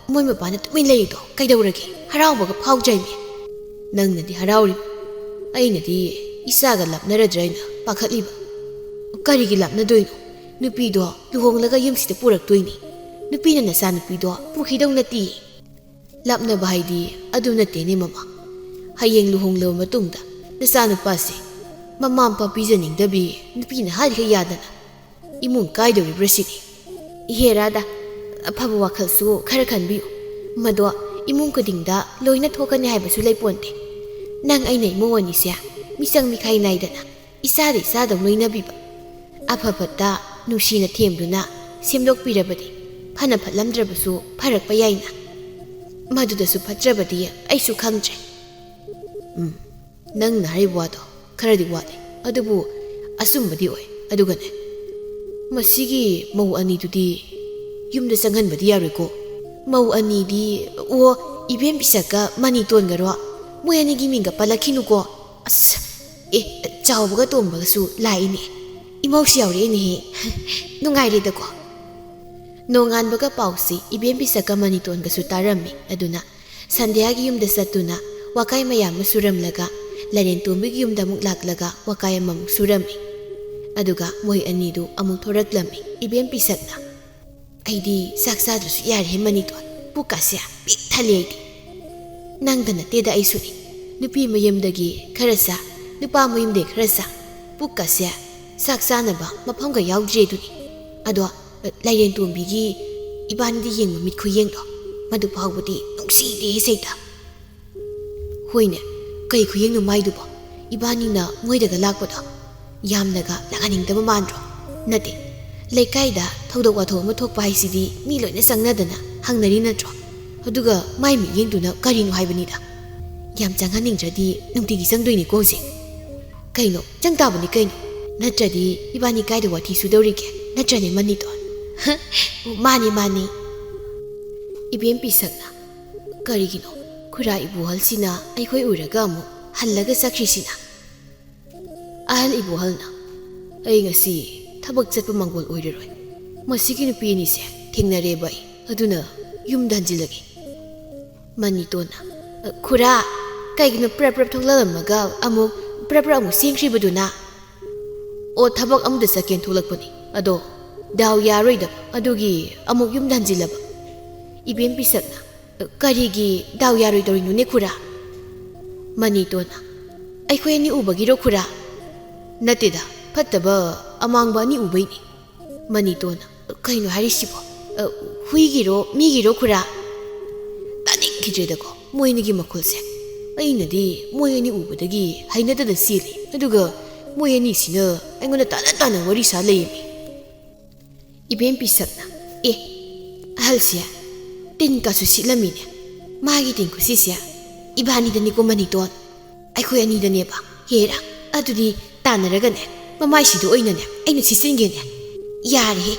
ꯃꯣꯏ ꯃꯄꯥꯅ ꯇꯨꯃꯤꯟ ꯂꯩꯔꯤꯗꯣ ꯀꯩꯗꯧꯔꯒꯦ? ꯍꯔꯥꯎꯕꯒ ꯐꯥꯎꯗ꯭ꯔꯦꯃꯤ꯫ ꯅꯪꯅꯗꯤ ꯍꯔꯥꯎꯔꯤꯕ, ꯑꯩꯅꯗꯤ ꯏꯆꯥꯒ ꯂꯥꯞꯅꯔꯗ꯭ꯔꯥ ꯍꯥꯏꯅ ꯄꯥꯈꯠꯂꯤꯕ꯫ ꯀꯔꯤꯒꯤ ꯂꯥꯞꯅꯗꯣꯏꯅꯣ? ꯅꯨꯄꯤꯗꯣ ꯂꯨꯍꯣꯡꯂꯒ ꯌꯨꯝꯁꯤꯗ ꯄꯨꯔꯛꯇꯣꯏꯅꯤ꯫ ꯅꯨꯄꯤꯅ ꯅꯆꯥꯅꯨꯄꯤꯗꯣ ꯄꯨꯈꯤꯗꯧ ꯅꯠꯇꯦ꯫ ꯂꯥꯞꯅꯕ ꯍꯥꯏꯗꯤ ꯑꯗꯨ ꯅꯠꯇꯦꯅꯦ, ꯃꯃꯥ꯫ ꯍꯌꯦꯡ ꯂꯨꯍꯣꯡꯂꯕ ꯃꯇꯨꯡꯗ ꯅꯆꯥꯅꯨꯄꯥꯁꯦ ꯃꯃꯥ ꯃꯄꯥ ꯄꯤꯖꯅꯤꯡꯗꯕꯤ, ꯅꯨꯄꯤꯅ ꯍꯥꯏꯔꯤꯈꯩ ꯌꯥꯗꯅ ꯏꯃꯨꯡ ꯀꯥꯏꯗꯧꯔꯤꯕ꯭ꯔꯥ ꯁꯤꯅꯤ꯫ ꯏꯍꯦ ꯔꯥꯙꯥ, ꯑꯐꯕ ꯋꯥꯈꯜꯁꯨ ꯈꯔ ꯈꯟꯕꯤꯌꯨ꯫ ꯃꯗꯣ ꯏꯃꯨꯡ ꯈꯨꯗꯤꯡꯗ ꯂꯣꯏꯅ ꯊꯣꯛꯀꯅꯤ ꯍꯥꯏꯕꯁꯨ ꯂꯩꯄꯣꯟꯇꯦ꯫ ꯅꯪ ꯑꯩꯅ ꯏꯃꯨꯡ ꯑꯅꯤꯁꯦ ꯃꯤꯆꯪ ꯃꯤꯈꯥꯏ ꯅꯥꯏꯗꯅ ꯏꯆꯥꯗ ꯏꯆꯥꯗꯧ ꯂꯣꯏꯅꯕꯤꯕ, ꯑꯐ ꯐꯠꯇ ꯅꯨꯡꯁꯤꯅ ꯊꯦꯝꯗꯨꯅ ꯁꯦꯝꯗꯣꯛꯄꯤꯔꯕꯗꯤ ꯐꯅ ꯐꯠꯂꯝꯗ꯭ꯔꯕꯁꯨ ꯐꯔꯛꯄ ꯌꯥꯏꯅ꯫ ꯃꯗꯨꯗꯁꯨ ꯐꯠꯇ꯭ꯔꯕꯗꯤ ꯑꯩꯁꯨ ꯈꯪꯗ꯭ꯔꯦ꯫ ꯎꯝ, ꯅꯪꯅ ꯍꯥꯏꯔꯤꯕ ꯋꯥꯗꯣ ꯈꯔꯗꯤ ꯋꯥꯠꯂꯤ, ꯑꯗꯨꯕꯨ ꯑꯆꯨꯝꯕꯗꯤ ꯑꯣꯏ꯫ ꯑꯗꯨꯒꯅꯦ, ꯃꯁꯤꯒꯤ ꯃꯧ ꯑꯅꯤꯗꯨꯗꯤ ꯌꯨꯝꯗ ꯆꯪꯍꯟꯕꯗꯤ ꯌꯥꯔꯣꯏꯀꯣ꯫ ꯃꯧ ꯑꯅꯤꯗꯤ, ꯑꯣ, ꯏꯕꯦꯝ ꯄꯤꯁꯛꯀ ꯃꯅꯤꯇꯣꯟꯒꯔꯣ, ꯃꯣꯏ ꯑꯅꯤꯒꯤ ꯃꯤꯡꯒ ꯄꯜꯂꯛꯈꯤꯅꯨꯀꯣ꯫ ꯑꯁ, ꯑꯦ, ꯆꯥꯎꯕꯒ ꯇꯣꯝꯕꯒꯁꯨ ꯂꯥꯛꯏꯅꯦ꯫ ꯏꯃꯧꯁꯨ ꯌꯥꯎꯔꯛꯏꯅꯦꯍꯦ꯫ ꯅꯨꯡꯉꯥꯏꯔꯦꯗꯀꯣ꯫ ꯅꯣꯡꯉꯥꯟꯕꯒ ꯄꯥꯎꯁꯤ ꯏꯕꯦꯝ ꯄꯤꯁꯛꯀ ꯃꯅꯤꯇꯣꯟꯒꯁꯨ ꯇꯥꯔꯝꯃꯤ꯫ ꯑꯗꯨꯅ ꯁꯟꯙ꯭ꯌꯥꯒꯤ ꯌꯨꯝꯗ ꯆꯠꯇꯨꯅ ꯋꯥꯀꯥꯏ ꯃꯌꯥꯝ ꯑꯃ ꯁꯨꯔꯝꯂꯒ, ꯂꯥꯏꯔꯦꯟ ꯇꯣꯝꯕꯤꯒꯤ ꯌꯨꯝꯗ ꯑꯃꯨꯛ ꯂꯥꯛꯂꯒ ꯋꯥꯀꯥꯏ ꯑꯃꯃꯨꯛ ꯁꯨꯔꯝꯃꯤ꯫ ꯑꯗꯨꯒ ꯃꯣꯏ ꯑꯅꯤꯗꯨ ꯑꯃꯨꯛ ꯊꯣꯔꯛꯂꯝꯃꯤ꯫ ꯏꯕꯦꯝ ꯄꯤꯁꯛꯅ, "ꯑꯩꯗꯤ ꯆꯥꯛ ꯆꯥꯗ꯭ꯔꯁꯨ ꯌꯥꯔꯦꯍꯦ ꯃꯅꯤꯇꯣꯟ, ꯄꯨꯛꯀꯁꯦ ꯄꯤꯛ ꯊꯜꯂꯦ ꯑꯩꯗꯤ꯫ ꯅꯪꯗ ꯅꯠꯇꯦꯗ ꯑꯩꯁꯨꯅꯤ꯫ ꯅꯨꯄꯤ ꯃꯌꯨꯝꯗꯒꯤ ꯈꯔ ꯆꯥ, ꯅꯨꯄꯥ ꯃꯌꯨꯝꯗꯒꯤ ꯈꯔ ꯆꯥ, ꯄꯨꯛꯀꯁꯦ ꯆꯥꯛ ꯆꯥꯅꯕ ꯃꯐꯝꯒ ꯌꯥꯎꯗ꯭ꯔꯦ ꯑꯗꯨꯅꯤ꯫ ꯑꯗꯣ ꯂꯥꯏꯔꯦꯟ ꯇꯣꯝꯕꯤꯒꯤ ꯏꯕꯥꯅꯤꯗ ꯌꯦꯡꯕ ꯃꯤꯠ ꯈꯨꯌꯦꯡꯗꯣ, ꯃꯗꯨ ꯐꯥꯎꯕꯗꯤ ꯅꯨꯡꯁꯤꯗꯦ ꯁꯩꯇ꯫" "ꯍꯣꯏꯅꯦ, ꯀꯩ ꯈꯨꯌꯦꯡꯅꯣ ꯃꯥꯏꯗꯨꯕꯣ? ꯏꯕꯥꯅꯤꯅ ꯃꯣꯏꯗꯒ ꯂꯥꯛꯄꯗꯣ ꯌꯥꯝꯅꯒ ꯂꯥꯛꯍꯟꯅꯤꯡꯗꯕ ꯃꯥꯟꯗ꯭ꯔꯣ? ꯅꯠꯇꯦ, ꯂꯩꯀꯥꯏꯗ ꯊꯧꯗꯣꯛ ꯋꯥꯊꯣꯛ ꯑꯃ ꯊꯣꯛꯄ ꯍꯥꯏꯁꯤꯗꯤ ꯃꯤ ꯂꯣꯏꯅ ꯆꯪꯅꯗꯅ ꯍꯪꯅꯔꯤ ꯅꯠꯇ꯭ꯔꯣ? ꯑꯗꯨꯒ ꯃꯥꯏ ꯃꯤꯠꯌꯦꯡꯗꯨꯅ ꯀꯔꯤꯅꯣ ꯍꯥꯏꯕꯅꯤꯗ꯫ ꯌꯥꯝ ꯆꯪꯍꯟꯅꯤꯡꯗ꯭ꯔꯗꯤ ꯅꯨꯡꯇꯤꯒꯤ ꯆꯪꯗꯣꯏꯅꯤꯀꯣ ꯍꯧꯖꯤꯛ꯫ ꯀꯩꯅꯣ, ꯆꯪ ꯇꯥꯕꯅꯤ ꯀꯩꯅꯣ꯫ ꯅꯠꯇ꯭ꯔꯗꯤ ꯏꯕꯥꯅꯤ ꯀꯥꯏꯗ ꯋꯥꯊꯤ ꯁꯨꯗꯧꯔꯤꯒꯦ? ꯅꯠꯇ꯭ꯔꯅꯦ ꯃꯅꯤꯇꯣꯟ?" "ꯃꯥꯅꯤ, ꯃꯥꯅꯤ꯫" ꯏꯕꯦꯝ ꯄꯤꯁꯛꯅ, "ꯀꯔꯤꯒꯤꯅꯣ ꯈꯨꯔꯥ ꯏꯕꯣꯍꯜꯁꯤꯅ ꯑꯩꯈꯣꯏ ꯎꯔꯒ ꯑꯃꯨꯛ ꯍꯜꯂꯒ ꯆꯠꯈ꯭ꯔꯤꯁꯤꯅ?" ꯑꯍꯜ ꯏꯕꯣꯍꯜꯅ, "ꯑꯩ ꯉꯁꯤ ꯊꯕꯛ ꯆꯠꯄ ꯃꯪꯒꯣꯜ ꯑꯣꯏꯔꯔꯣꯏ꯫ ꯃꯁꯤꯒꯤ ꯅꯨꯄꯤ ꯑꯅꯤꯁꯦ ꯊꯦꯡꯅꯔꯦꯕ ꯑꯩ, ꯑꯗꯨꯅ ꯌꯨꯝꯗ ꯍꯟꯖꯤꯜꯂꯒꯦ꯫" ꯃꯅꯤꯇꯣꯟꯅ, "ꯈꯨꯔꯥ, ꯀꯩꯒꯤꯅꯣ ꯄ꯭ꯔꯞ ꯄ꯭ꯔꯞ ꯊꯣꯛꯂꯛꯂꯝꯃꯒ ꯑꯃꯨꯛ ꯄ꯭ꯔꯞ ꯄ꯭ꯔꯞ ꯑꯃꯨꯛ ꯆꯦꯟꯈ꯭ꯔꯤꯕꯗꯨꯅ?" "ꯑꯣ, ꯊꯕꯛ ꯑꯃꯗ ꯆꯠꯀꯦꯅ ꯊꯣꯛꯂꯛꯄꯅꯤ꯫ ꯑꯗꯣ ꯗꯥꯎ ꯌꯥꯔꯣꯏꯗꯕ ꯑꯗꯨꯒꯤ ꯑꯃꯨꯛ ꯌꯨꯝꯗ ꯍꯟꯖꯤꯜꯂꯕ꯫" ꯏꯕꯦꯝ ꯄꯤꯁꯛꯅ, "ꯀꯔꯤꯒꯤ ꯗꯥꯎ ꯌꯥꯔꯣꯏꯗꯧꯔꯤꯅꯣꯅꯦ ꯈꯨꯔꯥ?" ꯃꯅꯤꯇꯣꯟꯅ, "ꯑꯩꯈꯣꯏ ꯑꯅꯤ ꯎꯕꯒꯤꯔꯣ ꯈꯨꯔꯥ?" "ꯅꯠꯇꯦꯗ, ꯐꯠꯇꯕ ꯑꯃꯥꯡꯕ ꯑꯅꯤ ꯎꯕꯩꯅꯤ꯫" ꯃꯅꯤꯇꯣꯟꯅ, "ꯀꯩꯅꯣ ꯍꯥꯏꯔꯤꯁꯤꯕꯣ? ꯑ, ꯍꯨꯏꯒꯤꯔꯣ, ꯃꯤꯒꯤꯔꯣ ꯈꯨꯔꯥ?" ꯇꯥꯅꯤꯡꯈꯤꯗ꯭ꯔꯦꯗꯀꯣ ꯃꯣꯏ ꯑꯅꯤꯒꯤ ꯃꯈꯣꯜꯁꯦ꯫ ꯑꯩꯅꯗꯤ ꯃꯣꯏ ꯑꯅꯤ ꯎꯕꯗꯒꯤ ꯍꯩꯅꯗꯅ ꯆꯦꯜꯂꯤ, ꯑꯗꯨꯒ ꯃꯣꯏ ꯑꯅꯤꯁꯤꯅ ꯑꯩꯉꯣꯟꯗ ꯇꯥꯅ ꯇꯥꯅ ꯋꯥꯔꯤ ꯁꯥ ꯂꯩꯌꯦꯃꯤ꯫ ꯏꯕꯦꯝ ꯄꯤꯁꯛꯅ, "ꯑꯦ, ꯑꯍꯜꯁꯦ ꯇꯤꯟ ꯀꯥꯁꯨ ꯁꯤꯠꯂꯝꯃꯤꯅꯦ꯫ ꯃꯥꯒꯤ ꯇꯤꯟ ꯈꯨꯁꯤꯠꯁꯦ ꯏꯕꯥꯅꯤꯗꯅꯤꯀꯣ ꯃꯅꯤꯇꯣꯟ꯫ ꯑꯩꯈꯣꯏ ꯑꯅꯤꯗꯅꯦꯕ꯫ ꯍꯦꯔꯥ, ꯑꯗꯨꯗꯤ ꯇꯥꯟꯅꯔꯒꯅꯦ, ꯃꯃꯥꯏꯁꯤꯗ ꯑꯣꯏꯅꯅꯦ ꯑꯩꯅ ꯁꯤꯠꯆꯤꯟꯒꯦꯅꯦ꯫ ꯌꯥꯔꯦꯍꯦ,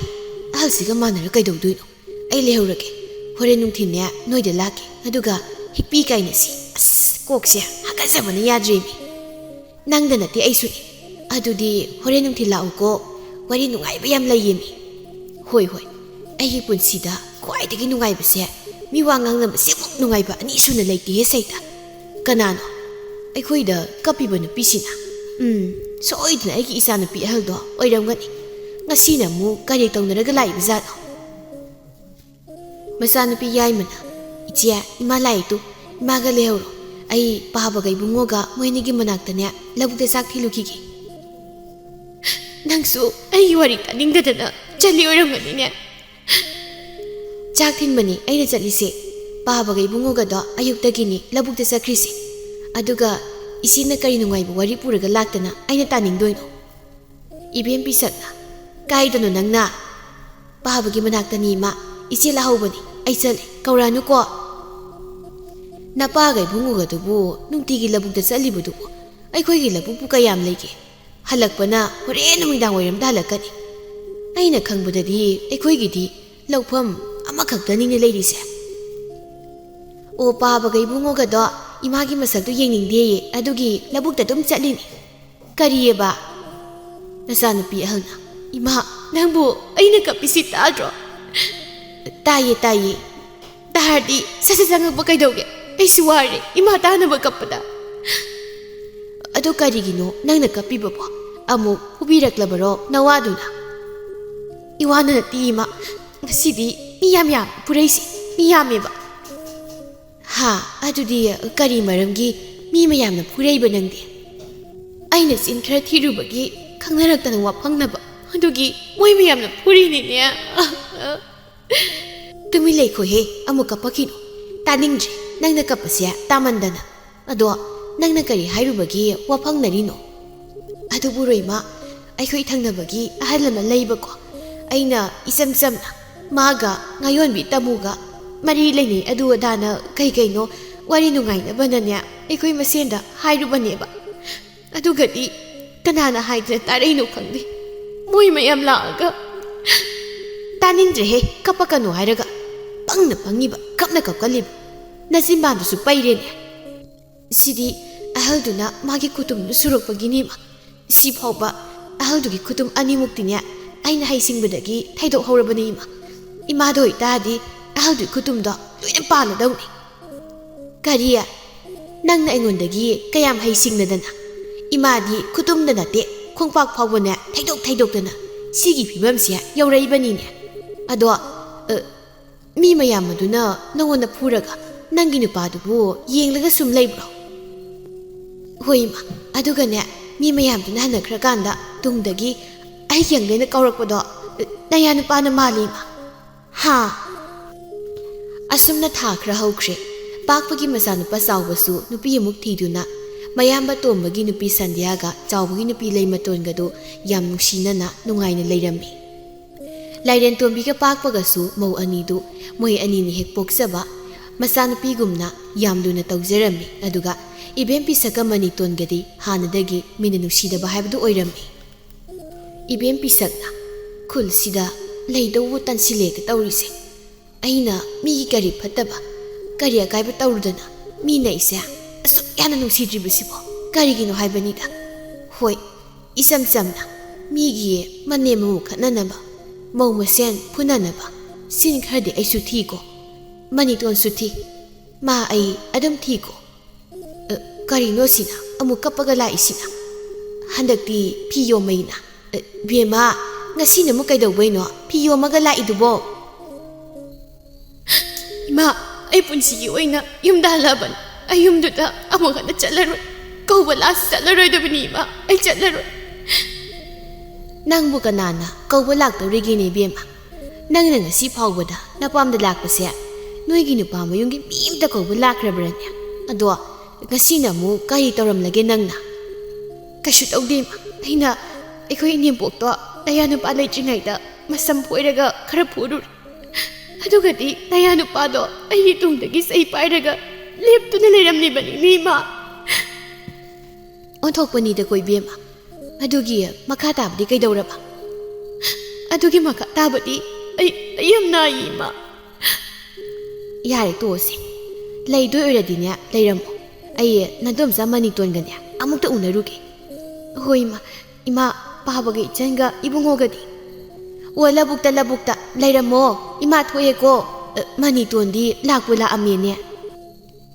ꯑꯍꯜꯁꯤꯒ ꯃꯥꯟꯅꯔ ꯀꯩꯗꯧꯗꯣꯏꯅꯣ? ꯑꯩ ꯂꯩꯍꯧꯔꯒꯦ꯫ ꯍꯣꯔꯦꯟ ꯅꯨꯡꯊꯤꯟꯅꯦ ꯅꯣꯏꯗ ꯂꯥꯛꯀꯦ, ꯑꯗꯨꯒ ꯍꯤꯛꯄꯤ ꯀꯥꯏꯅꯁꯤ꯫ ꯑꯁ, ꯀꯣꯛꯁꯦ ꯍꯥꯀꯠꯆꯕꯅ ꯌꯥꯗ꯭ꯔꯦꯃꯤ꯫ ꯅꯪꯗ ꯅꯠꯇꯦ, ꯑꯩꯁꯨꯅꯦ꯫ ꯑꯗꯨꯗꯤ ꯍꯣꯔꯦꯟ ꯅꯨꯡꯊꯤꯜ ꯂꯥꯛꯎꯀꯣ, ꯋꯥꯔꯤ ꯅꯨꯡꯉꯥꯏꯕ ꯌꯥꯝ ꯂꯩꯌꯦꯃꯤ꯫" "ꯍꯣꯏ, ꯍꯣꯏ, ꯑꯩꯒꯤ ꯄꯨꯟꯁꯤꯗ ꯈ꯭ꯋꯥꯏꯗꯒꯤ ꯅꯨꯡꯉꯥꯏꯕꯁꯦ ꯃꯤ ꯋꯥ ꯉꯥꯡꯅꯕꯁꯤꯃꯨꯛ ꯅꯨꯡꯉꯥꯏꯕ ꯑꯅꯤ ꯁꯨꯅ ꯂꯩꯇꯦꯍꯦ ꯁꯩꯇ꯫ ꯀꯅꯥꯅꯣ? ꯑꯩꯈꯣꯏꯗ ꯀꯞꯄꯤꯕ ꯅꯨꯄꯤꯁꯤꯅ꯫ ꯎꯝ, ꯁꯣꯏꯗꯅ ꯑꯩꯒꯤ ꯏꯆꯥꯅꯨꯄꯤ ꯑꯍꯜꯗꯣ ꯑꯣꯏꯔꯝꯒꯅꯤ꯫ ꯉꯁꯤꯅ ꯑꯃꯨꯛ ꯀꯔꯤ ꯇꯧꯅꯔꯒ ꯂꯥꯛꯏꯕ ꯖꯥꯠꯅꯣ?" ꯃꯆꯥꯅꯨꯄꯤ ꯌꯥꯏꯃꯅ, "ꯏꯆꯦ, ꯏꯃꯥ ꯂꯥꯛꯏꯗꯨ, ꯏꯃꯥꯒ ꯂꯩꯍꯧꯔꯣ꯫ ꯑꯩ ꯄꯥꯕꯒ ꯏꯕꯨꯡꯉꯣꯒ ꯃꯣꯏ ꯑꯅꯤꯒꯤ ꯃꯅꯥꯛꯇꯅꯦ ꯂꯧꯕꯨꯛꯇ ꯆꯥꯛ ꯊꯤꯜꯂꯨꯈꯤꯒꯦ꯫" "ꯅꯪꯁꯨ ꯑꯩꯒꯤ ꯋꯥꯔꯤ ꯇꯥꯅꯤꯡꯗꯗꯅ ꯆꯠꯂꯤ ꯑꯣꯏꯔꯝꯒꯅꯤꯅꯦ꯫" "ꯆꯥꯛ ꯊꯤꯟꯕꯅꯤ ꯑꯩꯅ ꯆꯠꯂꯤꯁꯦ꯫ ꯄꯥꯕꯒ ꯏꯕꯨꯡꯉꯣꯒꯗꯣ ꯑꯌꯨꯛꯇꯒꯤꯅꯤ ꯂꯧꯕꯨꯛꯇ ꯆꯠꯈ꯭ꯔꯤꯁꯦ꯫ ꯑꯗꯨꯒ ꯏꯆꯦꯅ ꯀꯔꯤ ꯅꯨꯡꯉꯥꯏꯕ ꯋꯥꯔꯤ ꯄꯨꯔꯒ ꯂꯥꯛꯇꯅ ꯑꯩꯅ ꯇꯥꯅꯤꯡꯗꯣꯏꯅꯣ?" ꯏꯕꯦꯝ ꯄꯤꯁꯛꯅ, "ꯀꯥꯏꯗꯅꯣ ꯅꯪꯅ?" "ꯄꯥꯕꯒꯤ ꯃꯅꯥꯛꯇꯅꯤ ꯏꯃꯥ꯫ ꯏꯆꯦ ꯂꯥꯛꯍꯧꯕꯅꯤ꯫ ꯑꯩ ꯆꯠꯂꯦ꯫ ꯀꯧꯔꯛꯑꯅꯨꯀꯣ꯫" "ꯅꯄꯥꯒ ꯏꯕꯨꯡꯉꯣꯒꯗꯨꯕꯨ ꯅꯨꯡꯇꯤꯒꯤ ꯂꯧꯕꯨꯛꯇ ꯆꯠꯂꯤꯕꯗꯨꯕꯨ ꯑꯩꯈꯣꯏꯒꯤ ꯂꯧꯕꯨꯛꯄꯨ ꯀꯌꯥꯝ ꯂꯩꯒꯦ? ꯍꯜꯂꯛꯄꯅ ꯍꯣꯔꯦꯟ ꯅꯨꯃꯤꯗꯥꯡ ꯋꯥꯏꯔꯝꯗ ꯍꯜꯂꯛꯀꯅꯤ꯫" ꯑꯩꯅ ꯈꯪꯕꯗꯗꯤ ꯑꯩꯈꯣꯏꯒꯤꯗꯤ ꯂꯧꯐꯝ ꯑꯃꯈꯛꯇꯅꯤꯅꯦ ꯂꯩꯔꯤꯁꯦ꯫ ꯑꯣ, ꯄꯥꯕꯒ ꯏꯕꯨꯡꯉꯣꯒꯗꯣ ꯏꯃꯥꯒꯤ ꯃꯁꯛꯇꯨ ꯌꯦꯡꯅꯤꯡꯗꯦꯌꯦ, ꯑꯗꯨꯒꯤ ꯂꯧꯕꯨꯛꯇ ꯑꯗꯨꯝ ꯆꯠꯂꯤꯅꯤ꯫ ꯀꯔꯤꯑꯕ? ꯅꯆꯥꯅꯨꯄꯤ ꯑꯍꯜꯅ, "ꯏꯃꯥ, ꯅꯪꯕꯨ ꯑꯩꯅ ꯀꯞꯄꯤꯁꯤ ꯇꯥꯗ꯭ꯔꯣ?" "ꯇꯥꯏꯌꯦ, ꯇꯥꯏꯌꯦ꯫ ꯇꯥꯔꯗꯤ ꯁꯠ ꯁꯠ ꯆꯪꯉꯛꯄ ꯀꯩꯗꯧꯒꯦ? ꯑꯩꯁꯨ ꯋꯥꯔꯦ ꯏꯃꯥ ꯇꯥꯅꯕ ꯀꯞꯄꯗ꯫" "ꯑꯗꯨ ꯀꯔꯤꯒꯤꯅꯣ ꯅꯪꯅ ꯀꯞꯄꯤꯕꯕꯣ? ꯑꯃꯨꯛ ꯐꯨꯕꯤꯔꯛꯂꯕꯔꯣ ꯅꯋꯥꯗꯨꯅ?" "ꯏꯋꯥꯅ ꯅꯠꯇꯦ ꯏꯃꯥ, ꯉꯁꯤꯗꯤ ꯃꯤ ꯌꯥꯝ ꯌꯥꯝ ꯐꯨꯔꯩꯁꯦ, ꯃꯤ ꯌꯥꯝꯃꯦꯕ꯫" "ꯍꯥ? ꯑꯗꯨꯗꯤ ꯀꯔꯤ ꯃꯔꯝꯒꯤ ꯃꯤ ꯃꯌꯥꯝꯅ ꯐꯨꯔꯩꯕ ꯅꯪꯗꯤ?" "ꯑꯩꯅ ꯆꯤꯟ ꯈꯔ ꯊꯤꯔꯨꯕꯒꯤ ꯈꯪꯅꯔꯛꯇꯅ ꯋꯥꯐꯪꯅꯕ, ꯑꯗꯨꯒꯤ ꯃꯣꯏ ꯃꯌꯥꯝꯅ ꯐꯨꯔꯤꯅꯤꯅꯦ꯫" "ꯇꯨꯃꯤꯟ ꯂꯩꯈꯣꯍꯦ, ꯑꯃꯨꯛ ꯀꯞꯄꯛꯈꯤꯅꯨ꯫ ꯇꯥꯅꯤꯡꯗ꯭ꯔꯦ ꯅꯪꯅ ꯀꯞꯄꯁꯦ ꯇꯥꯃꯟꯗꯅ꯫ ꯑꯗꯣ ꯅꯪꯅ ꯀꯔꯤ ꯍꯥꯏꯔꯨꯕꯒꯤ ꯋꯥꯐꯪꯅꯔꯤꯅꯣ?" "ꯑꯗꯨꯕꯨ ꯔꯣꯏꯃ, ꯑꯩꯈꯣꯏ ꯊꯪꯅꯕꯒꯤ ꯑꯍꯜ ꯑꯃ ꯂꯩꯕꯀꯣ, ꯑꯩꯅ ꯏꯆꯝ ꯆꯝꯅ ꯃꯥꯒ ꯉꯥꯌꯣꯟꯕꯤ ꯇꯥꯃꯨꯒ ꯃꯔꯤ ꯂꯩꯅꯩ ꯑꯗꯨ ꯑꯗꯥꯅ ꯀꯩ ꯀꯩꯅꯣ ꯋꯥꯔꯤ ꯅꯨꯡꯉꯥꯏꯅꯕꯅꯅꯦ ꯑꯩꯈꯣꯏ ꯃꯁꯦꯟꯗ ꯍꯥꯏꯔꯨꯕꯅꯦꯕ꯫ ꯑꯗꯨꯒꯗꯤ ꯀꯅꯥꯅ ꯍꯥꯏꯗꯅ ꯇꯥꯔꯛꯏꯅꯣ ꯈꯪꯗꯦ, ꯃꯣꯏ ꯃꯌꯥꯝ ꯂꯥꯛꯑꯒ꯫" "ꯇꯥꯅꯤꯡꯗ꯭ꯔꯦꯍꯦ, ꯀꯞꯄꯛꯀꯅꯨ ꯍꯥꯏꯔꯒ꯫ ꯄꯪꯅ ꯄꯪꯉꯤꯕ, ꯀꯞꯅ ꯀꯞꯀꯜꯂꯤꯕ꯫ ꯅꯆꯤꯟꯕꯥꯟꯗꯨꯁꯨ ꯄꯩꯔꯦꯅꯦ꯫" "ꯁꯤꯗꯤ ꯑꯍꯜꯗꯨꯅ ꯃꯥꯒꯤ ꯈꯨꯇꯨꯝꯗꯨ ꯁꯨꯔꯛꯄꯒꯤꯅꯤ ꯏꯃꯥ꯫ ꯁꯤ ꯐꯥꯎꯕ ꯑꯍꯜꯗꯨꯒꯤ ꯈꯨꯇꯨꯝ ꯑꯅꯤꯃꯨꯛꯇꯤꯅꯦ ꯑꯩꯅ ꯍꯩꯁꯤꯡꯕꯗꯒꯤ ꯊꯩꯗꯣꯛꯍꯧꯔꯕꯅꯤ ꯏꯃꯥ꯫ ꯏꯃꯥꯗ ꯑꯣꯏꯇꯥꯔꯗꯤ ꯑꯍꯜꯗꯨꯒꯤ ꯈꯨꯇꯨꯝꯗꯣ ꯂꯣꯏꯅ ꯄꯥꯜꯂꯗꯧꯅꯤ꯫" "ꯀꯔꯤ? ꯅꯪꯅ ꯑꯩꯉꯣꯟꯗꯒꯤ ꯀꯌꯥꯝ ꯍꯩꯁꯤꯡꯅꯗꯅ? ꯏꯃꯥꯗꯤ ꯈꯨꯇꯨꯝꯗ ꯅꯠꯇꯦ, ꯈꯣꯡꯄꯥꯛ ꯐꯥꯎꯕꯅꯦ ꯊꯩꯗꯣꯛ ꯊꯩꯗꯣꯛꯇꯅ ꯁꯤꯒꯤ ꯐꯤꯕꯝꯁꯦ ꯌꯧꯔꯛꯏꯕꯅꯤꯅꯦ꯫ ꯑꯗꯣ, ꯑ, ꯃꯤ ꯃꯌꯥꯝ ꯑꯗꯨꯅ ꯅꯉꯣꯟꯗ ꯐꯨꯔꯒ ꯅꯪꯒꯤ ꯅꯨꯄꯥꯗꯨꯕꯨ ꯌꯦꯡꯂꯒ ꯁꯨꯝ ꯂꯩꯕ꯭ꯔꯣ?" "ꯍꯣꯏ ꯏꯃꯥ, ꯑꯗꯨꯒꯅꯦ, ꯃꯤ ꯃꯌꯥꯝꯗꯨꯅ ꯍꯟꯅꯈ꯭ꯔꯀꯥꯟꯗ ꯇꯨꯡꯗꯒꯤ ꯑꯩ ꯌꯦꯡꯂꯦꯅ ꯀꯧꯔꯛꯄꯗꯣ ꯅꯌꯥ ꯅꯨꯄꯥꯅ ꯃꯥꯜꯂꯤ ꯏꯃꯥ꯫" "ꯍꯥ?" ꯑꯁꯨꯝꯅ ꯊꯥ ꯈꯔ ꯍꯧꯈ꯭ꯔꯦ꯫ ꯄꯥꯛꯄꯒꯤ ꯃꯆꯥꯅꯨꯄꯥ ꯆꯥꯎꯕꯁꯨ ꯅꯨꯄꯤ ꯑꯃꯨꯛ ꯊꯤꯗꯨꯅ ꯃꯌꯥꯝꯕ ꯇꯣꯝꯕꯒꯤ ꯅꯨꯄꯤ ꯁꯟꯙ꯭ꯌꯥꯒ ꯆꯥꯎꯕꯒꯤ ꯅꯨꯄꯤ ꯂꯩꯃꯇꯣꯟꯒꯗꯨ ꯌꯥꯝ ꯅꯨꯡꯁꯤꯅꯅ ꯅꯨꯡꯉꯥꯏꯅ ꯂꯩꯔꯝꯃꯤ꯫ ꯂꯥꯏꯔꯦꯟ ꯇꯣꯝꯕꯤꯒ ꯄꯥꯛꯄꯒꯁꯨ ꯃꯧ ꯑꯅꯤꯗꯨ ꯃꯣꯏ ꯑꯅꯤꯅ ꯍꯦꯛ ꯄꯣꯛꯆꯕ ꯃꯆꯥꯅꯨꯄꯤꯒꯨꯝꯅ ꯌꯥꯝ ꯂꯨꯅ ꯇꯧꯖꯔꯝꯃꯤ꯫ ꯑꯗꯨꯒ ꯏꯕꯦꯝ ꯄꯤꯁꯛꯀ ꯃꯅꯤꯇꯣꯟꯒꯗꯤ ꯍꯥꯟꯅꯗꯒꯤ ꯃꯤꯅ ꯅꯨꯡꯁꯤꯗꯕ ꯍꯥꯏꯕꯗꯨ ꯑꯣꯏꯔꯝꯃꯤ꯫ ꯏꯕꯦꯝ ꯄꯤꯁꯛꯅ, ꯈꯨꯜꯁꯤꯗ ꯂꯩꯗꯧꯕꯨ ꯇꯟꯁꯤꯜꯂꯦꯒ ꯇꯧꯔꯤꯁꯦ꯫ ꯑꯩꯅ ꯃꯤꯒꯤ ꯀꯔꯤ ꯐꯠꯇꯕ, ꯀꯔꯤ ꯑꯀꯥꯏꯕ ꯇꯧꯔꯨꯗꯅ ꯃꯤꯅ ꯑꯩꯁꯦ ꯑꯁꯨꯛ ꯌꯥꯝꯅ ꯅꯨꯡꯁꯤꯗ꯭ꯔꯤꯕꯁꯤꯕꯣ ꯀꯔꯤꯒꯤꯅꯣ ꯍꯥꯏꯕꯅꯤꯗ꯫ ꯍꯣꯏ, ꯏꯆꯝ ꯆꯝꯅ ꯃꯤꯒꯤ ꯃꯅꯦꯝ ꯃꯃꯧ ꯈꯠꯅꯅꯕ, ꯃꯧ ꯃꯁꯦꯟ ꯐꯨꯅꯅꯕ ꯁꯤꯟ ꯈꯔꯗꯤ ꯑꯩꯁꯨ ꯊꯤꯀꯣ, ꯃꯅꯤꯇꯣꯟꯁꯨ ꯊꯤ꯫ ꯃꯥ ꯑꯩ ꯑꯗꯨꯝ ꯊꯤꯀꯣ꯫ ꯑ, ꯀꯔꯤꯅꯣ ꯁꯤꯅ ꯑꯃꯨꯛ ꯀꯞꯄꯒ ꯂꯥꯛꯏꯁꯤꯅ? ꯍꯟꯗꯛꯇꯤ ꯐꯤ ꯌꯣꯝꯃꯩꯅ꯫ ꯑ, ꯕꯦꯝꯃ, ꯉꯁꯤꯅ ꯑꯃꯨꯛ ꯀꯩꯗꯧꯕꯩꯅꯣ ꯐꯤ ꯌꯣꯝꯃꯒ ꯂꯥꯛꯏꯗꯨꯕꯣ? ꯏꯃꯥ, ꯑꯩ ꯄꯨꯟꯁꯤꯒꯤ ꯑꯣꯏꯅ ꯌꯨꯝꯗ ꯍꯜꯂꯛꯑꯕꯅꯤ꯫ ꯑꯩ ꯌꯨꯝꯗꯨꯗ ꯑꯃꯨꯛ ꯍꯟꯅ ꯆꯠꯂꯔꯣꯏ꯫ ꯀꯧꯕ ꯂꯥꯛꯁꯨ ꯆꯠꯂꯔꯣꯏꯗꯕꯅꯤ ꯏꯃꯥ, ꯑꯩ ꯆꯠꯂꯔꯣꯏ꯫ ꯅꯪꯕꯨ ꯀꯅꯥꯅ ꯀꯧꯕ ꯂꯥꯛꯇꯧꯔꯤꯒꯦꯅꯦ ꯏꯕꯦꯝꯃ? ꯅꯪꯅ ꯉꯁꯤ ꯐꯥꯎꯕꯗ ꯅꯄꯥꯝꯗ ꯂꯥꯛꯄꯁꯦ ꯅꯣꯏꯒꯤ ꯅꯨꯄꯥ ꯃꯌꯨꯝꯒꯤ ꯃꯤ ꯑꯝꯇ ꯀꯧꯕ ꯂꯥꯛꯈ꯭ꯔꯕ꯭ꯔꯅꯦ? ꯑꯗꯣ ꯉꯁꯤꯅ ꯑꯃꯨꯛ ꯀꯔꯤ ꯇꯧꯔꯝꯂꯒꯦ ꯅꯪꯅ? ꯀꯩꯁꯨ ꯇꯧꯗꯦ ꯏꯃꯥ, ꯑꯩꯅ ꯑꯩꯈꯣꯏ ꯏꯅꯦꯝꯄꯣꯛꯇꯣ ꯅꯌꯥ ꯅꯨꯄꯥ ꯂꯩꯇ꯭ꯔꯤꯉꯩꯗ ꯃꯁꯝ ꯐꯣꯏꯔꯒ ꯈꯔ ꯐꯨꯔꯨꯔꯦ꯫ ꯑꯗꯨꯒꯗꯤ ꯅꯌꯥ ꯅꯨꯄꯥꯗꯣ ꯑꯩꯒꯤ ꯇꯨꯡꯗꯒꯤ ꯆꯩ ꯄꯥꯏꯔꯒ ꯂꯦꯞꯇꯨꯅ ꯂꯩꯔꯝꯂꯤꯕꯅꯤꯅꯦ ꯏꯃꯥ꯫ ꯑꯣꯟꯊꯣꯛꯄꯅꯤꯗꯀꯣ ꯏꯕꯦꯝꯃ꯫ ꯑꯗꯨꯒꯤ ꯃꯈꯥ ꯇꯥꯕꯗꯤ ꯀꯩꯗꯧꯔꯕ? ꯑꯗꯨꯒꯤ ꯃꯈꯥ ꯇꯥꯕꯗꯤ ꯑꯩ, ꯑꯩ ꯌꯥꯝ ꯅꯥꯏꯌꯦ ꯏꯃꯥ꯫ ꯌꯥꯔꯦ, ꯇꯣꯛꯑꯁꯦ꯫ ꯂꯩꯗꯣꯏ ꯑꯣꯏꯔꯗꯤꯅꯦ ꯂꯩꯔꯝꯃꯣ꯫ ꯑꯩ ꯅꯗꯣꯝꯆꯥ ꯃꯅꯤꯇꯣꯟꯒꯅꯦ ꯑꯃꯨꯛꯇ ꯎꯅꯔꯨꯒꯦ꯫ ꯍꯣꯏ ꯏꯃꯥ, ꯏꯃꯥ, ꯄꯥꯕꯒ ꯏꯆꯟꯒ ꯏꯕꯨꯡꯉꯣꯒꯗꯤ? ꯑꯣ, ꯂꯧꯕꯨꯛꯇ, ꯂꯧꯕꯨꯛꯇ ꯂꯩꯔꯝꯃꯣ꯫ ꯏꯃꯥ ꯊꯣꯛꯑꯦꯀꯣ꯫ ꯑ, ꯃꯅꯤꯇꯣꯟꯗꯤ ꯂꯥꯛꯄꯨ ꯂꯥꯛꯑꯝꯃꯦꯅꯦ꯫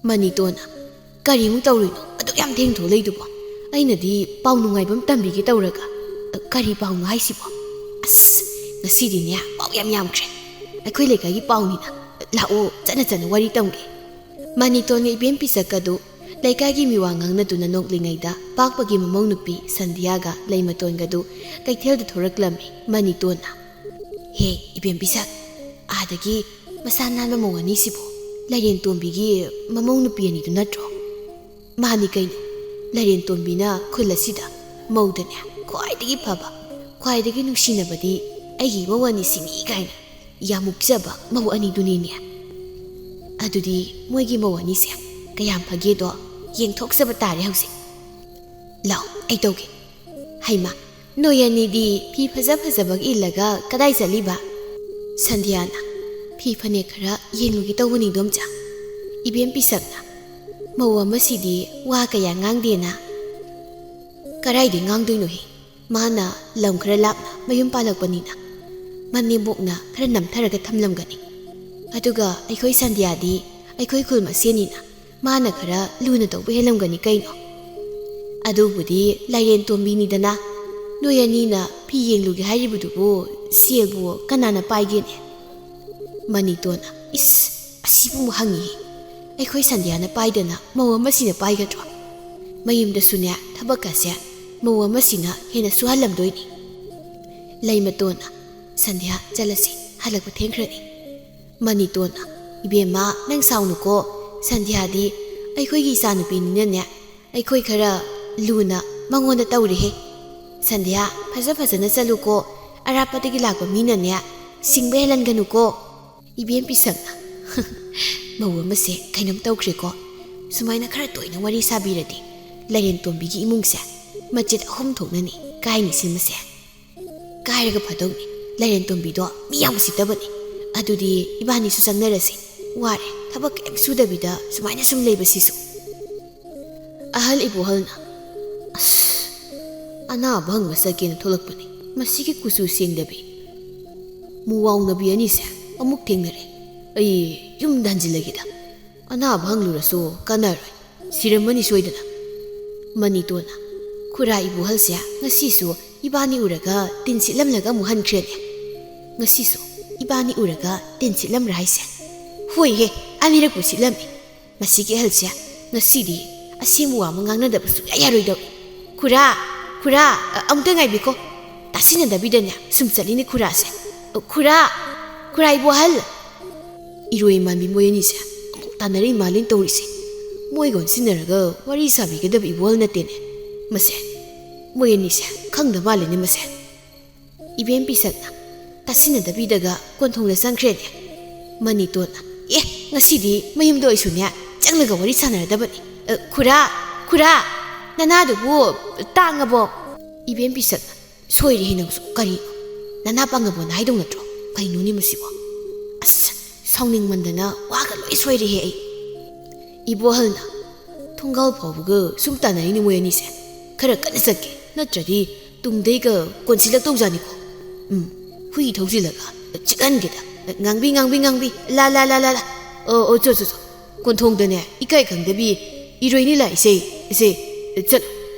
ꯃꯅꯤꯇꯣꯟ, ꯀꯔꯤꯃꯨꯛ ꯇꯧꯔꯨꯏꯅꯣ ꯑꯗꯨꯛ ꯌꯥꯝ ꯊꯦꯡ ꯊꯣꯛꯂꯛꯏꯗꯨꯕꯣ? ꯑꯩꯅꯗꯤ ꯄꯥꯎ ꯅꯨꯡꯉꯥꯏꯕ ꯑꯃ ꯇꯝꯕꯤꯒꯦ ꯇꯧꯔꯒ꯫ ꯑ, ꯀꯔꯤ ꯄꯥꯎꯅꯣ ꯍꯥꯏꯁꯤꯕꯣ? ꯑꯁ, ꯉꯁꯤꯗꯤꯅꯦ ꯄꯥꯎ ꯌꯥꯝ ꯌꯥꯝꯈ꯭ꯔꯦ꯫ ꯑꯩꯈꯣꯏ ꯂꯩꯀꯥꯏꯒꯤ ꯄꯥꯎꯅꯤꯅ꯫ ꯂꯥꯛꯑꯣ, ꯆꯠꯅ ꯆꯠꯅ ꯋꯥꯔꯤ ꯇꯝꯒꯦ꯫ ꯃꯅꯤꯇꯣꯟꯒ ꯏꯕꯦꯝ ꯄꯤꯁꯛꯀꯗꯨ ꯂꯩꯀꯥꯏꯒꯤ ꯃꯤꯋꯥ ꯉꯥꯡꯅꯗꯨꯅ ꯅꯣꯛꯂꯤꯉꯩꯗ ꯄꯥꯛꯄꯒꯤ ꯃꯃꯧ ꯅꯨꯄꯤ ꯁꯟꯙꯤꯌꯥꯒ ꯂꯩꯃꯇꯣꯟꯒꯗꯨ ꯀꯩꯊꯦꯜꯗ ꯊꯣꯔꯛꯂꯝꯃꯤ꯫ ꯃꯅꯤꯇꯣꯟꯅ, "ꯍꯦ, ꯏꯕꯦꯝ ꯄꯤꯁꯛ, ꯑꯥꯗꯒꯤ ꯃꯁꯥ ꯅꯥꯟꯕ ꯃꯧ ꯑꯅꯤꯁꯤꯕꯨ ꯂꯥꯏꯔꯦꯟ ꯇꯣꯝꯕꯤꯒꯤ ꯃꯃꯧ ꯅꯨꯄꯤ ꯑꯅꯤꯗꯨ ꯅꯠꯇ꯭ꯔꯣ?" "ꯃꯥꯅꯤ ꯀꯩꯅꯣ, ꯂꯥꯏꯔꯦꯟ ꯇꯣꯝꯕꯤꯅ ꯈꯨꯜ ꯑꯁꯤꯗ ꯃꯧꯗꯅꯦ ꯈ꯭ꯋꯥꯏꯗꯒꯤ ꯐꯕ, ꯈ꯭ꯋꯥꯏꯗꯒꯤ ꯅꯨꯡꯁꯤꯅꯕꯗꯤ ꯑꯩꯒꯤ ꯏꯃꯧ ꯑꯅꯤꯁꯤꯅꯤ" ꯀꯥꯏꯅ ꯌꯥꯝ ꯃꯨꯛꯆꯕ ꯃꯧ ꯑꯅꯤꯗꯨꯅꯤꯅꯦ꯫ ꯑꯗꯨꯗꯤ ꯃꯣꯏꯒꯤ ꯃꯧ ꯑꯅꯤꯁꯦ ꯀꯌꯥꯝ ꯐꯒꯦꯗꯣ ꯌꯦꯡꯊꯣꯛꯆꯕ ꯇꯥꯔꯦ ꯍꯧꯖꯤꯛ꯫ ꯂꯥꯛꯑꯣ, ꯑꯩ ꯇꯧꯒꯦ꯫ ꯍꯩꯃꯥ, "ꯅꯣꯏ ꯑꯅꯤꯗꯤ ꯐꯤ ꯐꯖ ꯐꯖꯕꯒ ꯏꯜꯂꯒ ꯀꯗꯥꯏ ꯆꯠꯂꯤꯕ?" ꯁꯟꯙ꯭ꯌꯥꯅ, "ꯐꯤ ꯐꯅꯦꯛ ꯈꯔ ꯌꯦꯡꯂꯨꯒꯦ ꯇꯧꯕꯅꯤ, ꯏꯗꯣꯝꯆꯥ꯫" ꯏꯕꯦꯝ ꯄꯤꯁꯛꯅ, "ꯃꯧ ꯑꯃꯁꯤꯗꯤ ꯋꯥ ꯀꯌꯥ ꯉꯥꯡꯗꯦꯅ꯫" "ꯀꯗꯥꯏꯗꯩ ꯉꯥꯡꯗꯣꯏꯅꯣꯍꯦ? ꯃꯥꯅ ꯂꯝ ꯈꯔ ꯂꯥꯞꯅ ꯃꯌꯨꯝ ꯄꯥꯜꯂꯛꯄꯅꯤꯅ ꯃꯅꯦꯝꯕꯣꯛꯅ ꯈꯔ ꯅꯝꯊꯔꯒ ꯊꯝꯂꯝꯒꯅꯤ꯫ ꯑꯗꯨꯒ ꯑꯩꯈꯣꯏ ꯁꯟꯙ꯭ꯌꯥꯗꯤ ꯑꯩꯈꯣꯏ ꯈꯨꯜ ꯃꯁꯦꯟꯅꯤꯅ ꯃꯥꯅ ꯈꯔ ꯂꯨꯅ ꯇꯧꯕ ꯍꯦꯜꯂꯝꯒꯅꯤ ꯀꯩꯅꯣ꯫ ꯑꯗꯨꯕꯨꯗꯤ ꯂꯥꯏꯔꯦꯟ ꯇꯣꯝꯕꯤꯅꯤꯗꯅ꯫ ꯅꯣꯏ ꯑꯅꯤꯅ ꯐꯤ ꯌꯦꯡꯂꯨꯒꯦ ꯍꯥꯏꯔꯤꯕꯗꯨꯕꯨ ꯁꯦꯜꯕꯨ ꯀꯅꯥꯅ ꯄꯥꯏꯒꯦꯅꯦ?" ꯃꯅꯤꯇꯣꯟꯅ, "ꯏꯁ, ꯑꯁꯤꯕꯨ ꯑꯃꯨꯛ ꯍꯪꯉꯤꯍꯦ꯫ ꯑꯩꯈꯣꯏ ꯁꯟꯙ꯭ꯌꯥꯅ ꯄꯥꯏꯗꯅ ꯃꯧ ꯑꯃꯁꯤꯅ ꯄꯥꯏꯒꯗ꯭ꯔꯣ? ꯃꯌꯨꯝꯗꯁꯨꯅꯦ, ꯊꯕꯛꯀꯁꯦ ꯃꯧ ꯑꯃꯁꯤꯅ ꯍꯦꯟꯅ ꯁꯨꯍꯜꯂꯝꯗꯣꯏꯅꯤ꯫" ꯂꯩꯃꯇꯣꯟꯅ, "ꯁꯟꯙ꯭ꯌꯥ, ꯆꯠꯂꯁꯤ, ꯍꯜꯂꯛꯄ ꯊꯦꯡꯈ꯭ꯔꯅꯤ꯫" ꯃꯅꯤꯇꯣꯟꯅ, "ꯏꯕꯦꯝꯃ, ꯅꯪ ꯁꯥꯎꯅꯨꯀꯣ꯫ ꯁꯟꯙ꯭ꯌꯥꯗꯤ ꯑꯩꯈꯣꯏꯒꯤ ꯏꯆꯥꯅꯨꯄꯤꯅꯤꯅꯅꯦ, ꯑꯩꯈꯣꯏ ꯈꯔ ꯂꯨꯅ ꯃꯉꯣꯟꯗ ꯇꯧꯔꯦꯍꯦ꯫ ꯁꯟꯙ꯭ꯌꯥ, ꯐꯖ ꯐꯖꯅ ꯆꯠꯂꯨꯀꯣ꯫ ꯑꯔꯥꯞꯄꯗꯒꯤ ꯂꯥꯛꯄ ꯃꯤꯅꯅꯦ, ꯁꯤꯡꯕ ꯍꯦꯜꯍꯟꯒꯅꯨꯀꯣ꯫" ꯏꯕꯦꯝ ꯄꯤꯁꯛꯅ, "ꯃꯧ ꯑꯃꯁꯦ ꯀꯩꯅꯣꯝ ꯇꯧꯈ꯭ꯔꯦꯀꯣ꯫ ꯁꯨꯃꯥꯏꯅ ꯈꯔ ꯇꯣꯏꯅ ꯋꯥꯔꯤ ꯁꯥꯕꯤꯔꯗꯤ ꯂꯥꯏꯔꯦꯟ ꯇꯣꯝꯕꯤꯒꯤ ꯏꯃꯨꯡꯁꯦ ꯃꯆꯦꯠ ꯑꯍꯨꯝ ꯊꯣꯛꯅꯅꯤ ꯀꯥꯏꯅꯤ ꯁꯤꯃꯁꯦ꯫ ꯀꯥꯏꯔꯒ ꯐꯗꯧꯅꯤ꯫ ꯂꯥꯏꯔꯦꯟ ꯇꯣꯝꯕꯤꯗꯣ ꯃꯤ ꯌꯥꯝ ꯎꯁꯤꯠꯇꯕꯅꯤ꯫ ꯑꯗꯨꯗꯤ ꯏꯕꯥꯅꯤꯁꯨ ꯆꯪꯅꯔꯁꯤ꯫ ꯋꯥꯔꯦ ꯊꯕꯛ ꯀꯔꯤꯝ ꯁꯨꯗꯕꯤꯗ ꯁꯨꯃꯥꯏꯅ ꯁꯨꯝ ꯂꯩꯕꯁꯤꯁꯨ꯫" ꯑꯍꯜ ꯏꯕꯣꯍꯜꯅ, "ꯑꯁ, ꯑꯅꯥꯕ ꯍꯪꯕ ꯆꯠꯀꯦꯅ ꯊꯣꯛꯂꯛꯄꯅꯤ꯫ ꯃꯁꯤꯒꯤ ꯀꯨꯆꯨ ꯁꯦꯡꯗꯕꯤ, ꯃꯨꯋꯥꯎꯅꯕꯤ ꯑꯅꯤꯁꯦ ꯑꯃꯨꯛ ꯊꯦꯡꯅꯔꯦ꯫ ꯑꯩ ꯌꯨꯝꯗ ꯍꯟꯖꯤꯜꯂꯒꯦꯗ꯫ ꯑꯅꯥꯕ ꯍꯪꯂꯨꯔꯁꯨ ꯀꯥꯟꯅꯔꯣꯏ꯫ ꯁꯤꯔꯝꯃꯅꯤ ꯁꯣꯏꯗꯅ꯫" ꯃꯅꯤꯇꯣꯟꯅ, "ꯈꯨꯔꯥ ꯏꯕꯣꯍꯜꯁꯦ ꯉꯁꯤꯁꯨ ꯏꯕꯥꯅꯤ ꯎꯔꯒ ꯇꯤꯟ ꯁꯤꯠꯂꯝꯂꯒ ꯑꯃꯨꯛ ꯍꯟꯈ꯭ꯔꯦꯅꯦ꯫ ꯉꯁꯤꯁꯨ ꯏꯕꯥꯅꯤ ꯎꯔꯒ ꯇꯤꯟ ꯁꯤꯠꯂꯝꯕ꯭ꯔꯥ ꯍꯥꯏꯁꯦ? ꯍꯣꯏꯍꯦ, ꯑꯅꯤꯔꯛꯄꯨ ꯁꯤꯠꯂꯝꯃꯤ꯫ ꯃꯁꯤꯒꯤ ꯑꯍꯜꯁꯦ ꯉꯁꯤꯗꯤ ꯑꯁꯦꯡꯕ ꯋꯥ ꯑꯃ ꯉꯥꯡꯅꯗꯕ ꯁꯨꯡꯌꯥ ꯌꯥꯔꯣꯏꯗꯧꯔꯤ꯫ ꯈꯨꯔꯥ, ꯈꯨꯔꯥ, ꯑ, ꯑꯃꯨꯛꯇ ꯉꯥꯏꯕꯤꯀꯣ꯫ ꯇꯥꯁꯤꯟꯅꯗꯕꯤꯗꯅꯦ ꯁꯨꯝ ꯆꯠꯂꯤꯅꯦ ꯈꯨꯔꯥꯁꯦ꯫ ꯑ, ꯈꯨꯔꯥ, ꯈꯨꯔꯥ ꯏꯕꯣꯍꯜ!" ꯏꯔꯣꯏ ꯏꯃꯥꯟꯕꯤ ꯃꯣꯏ ꯑꯅꯤꯁꯦ ꯑꯃꯨꯛ ꯇꯥꯟꯅꯔꯤ ꯃꯥꯜꯂꯤꯅ ꯇꯧꯔꯤꯁꯦ꯫ ꯃꯣꯏꯒ ꯑꯣꯟꯁꯤꯟꯅꯔꯒ ꯋꯥꯔꯤ ꯁꯥꯕꯤꯒꯗꯕ ꯏꯕꯣꯍꯜ ꯅꯠꯇꯦꯅꯦ ꯃꯁꯦ꯫ ꯃꯣꯏ ꯑꯅꯤꯁꯦ ꯈꯪꯗ ꯃꯥꯜꯂꯤꯅꯦ ꯃꯁꯦ꯫ ꯏꯕꯦꯝ ꯄꯤꯁꯛꯅ ꯇꯥꯁꯤꯟꯅꯗꯕꯤꯗꯒ ꯀꯣꯟꯊꯣꯡꯗ ꯆꯪꯈ꯭ꯔꯦꯅꯦ꯫ ꯃꯅꯤꯇꯣꯟꯅ, "ꯑꯦ, ꯉꯁꯤꯗꯤ ꯃꯌꯨꯝꯗ ꯑꯣꯏꯁꯨꯅꯦ ꯆꯪꯂꯒ ꯋꯥꯔꯤ ꯁꯥꯟꯅꯔꯗꯕꯅꯤ꯫ ꯑ, ꯈꯨꯔꯥ, ꯈꯨꯔꯥ, ꯅꯅꯥꯗꯨꯕꯨ ꯇꯥꯡꯉꯕꯣ?" ꯏꯕꯦꯝ ꯄꯤꯁꯛꯅ, "ꯁꯣꯏꯔꯦꯍꯦ ꯅꯪꯁꯨ, ꯀꯔꯤꯅꯣ? ꯅꯅꯥ ꯄꯪꯉꯕꯣꯅ ꯍꯥꯏꯗꯧ ꯅꯠꯇ꯭ꯔꯣ? ꯀꯩꯅꯣꯅꯦ ꯃꯁꯤꯕꯣ? ꯑꯁ, ꯁꯥꯎꯅꯤꯡꯃꯟꯗꯅ ꯋꯥꯒ ꯂꯣꯏ ꯁꯣꯏꯔꯦꯍꯦ ꯑꯩ꯫" ꯏꯕꯣꯍꯜꯅ, "ꯊꯣꯡꯒꯥꯜ ꯐꯥꯎꯕꯒ ꯁꯨꯝ ꯇꯥꯟꯅꯔꯤꯅꯦ ꯃꯣꯏ ꯑꯅꯤꯁꯦ꯫ ꯈꯔ ꯀꯟꯅ ꯆꯠꯀꯦ, ꯅꯠꯇ꯭ꯔꯗꯤ ꯇꯨꯡꯗꯩꯒ ꯀꯣꯟꯁꯤꯜꯂꯛꯇꯧꯖꯥꯠꯅꯤꯀꯣ꯫ ꯎꯝ, ꯍꯨꯏ ꯊꯧꯖꯤꯜꯂꯒ ꯆꯤꯛꯍꯟꯒꯦꯗ꯫ ꯉꯥꯡꯕꯤ, ꯉꯥꯡꯕꯤ, ꯉꯥꯡꯕꯤ, ꯂꯥ, ꯂꯥ, ꯂꯥ, ꯂꯥ, ꯂꯥ꯫ ꯑꯣ, ꯑꯣ, ꯆꯣ, ꯆꯣ, ꯆꯣ꯫ ꯀꯣꯟꯊꯣꯡꯗꯅꯦ, ꯏꯀꯥꯏ ꯈꯪꯗꯕꯤ ꯏꯔꯣꯏꯅꯤ ꯂꯥꯛꯏꯁꯦ, ꯏꯁꯦ, ꯆꯠꯂꯣ꯫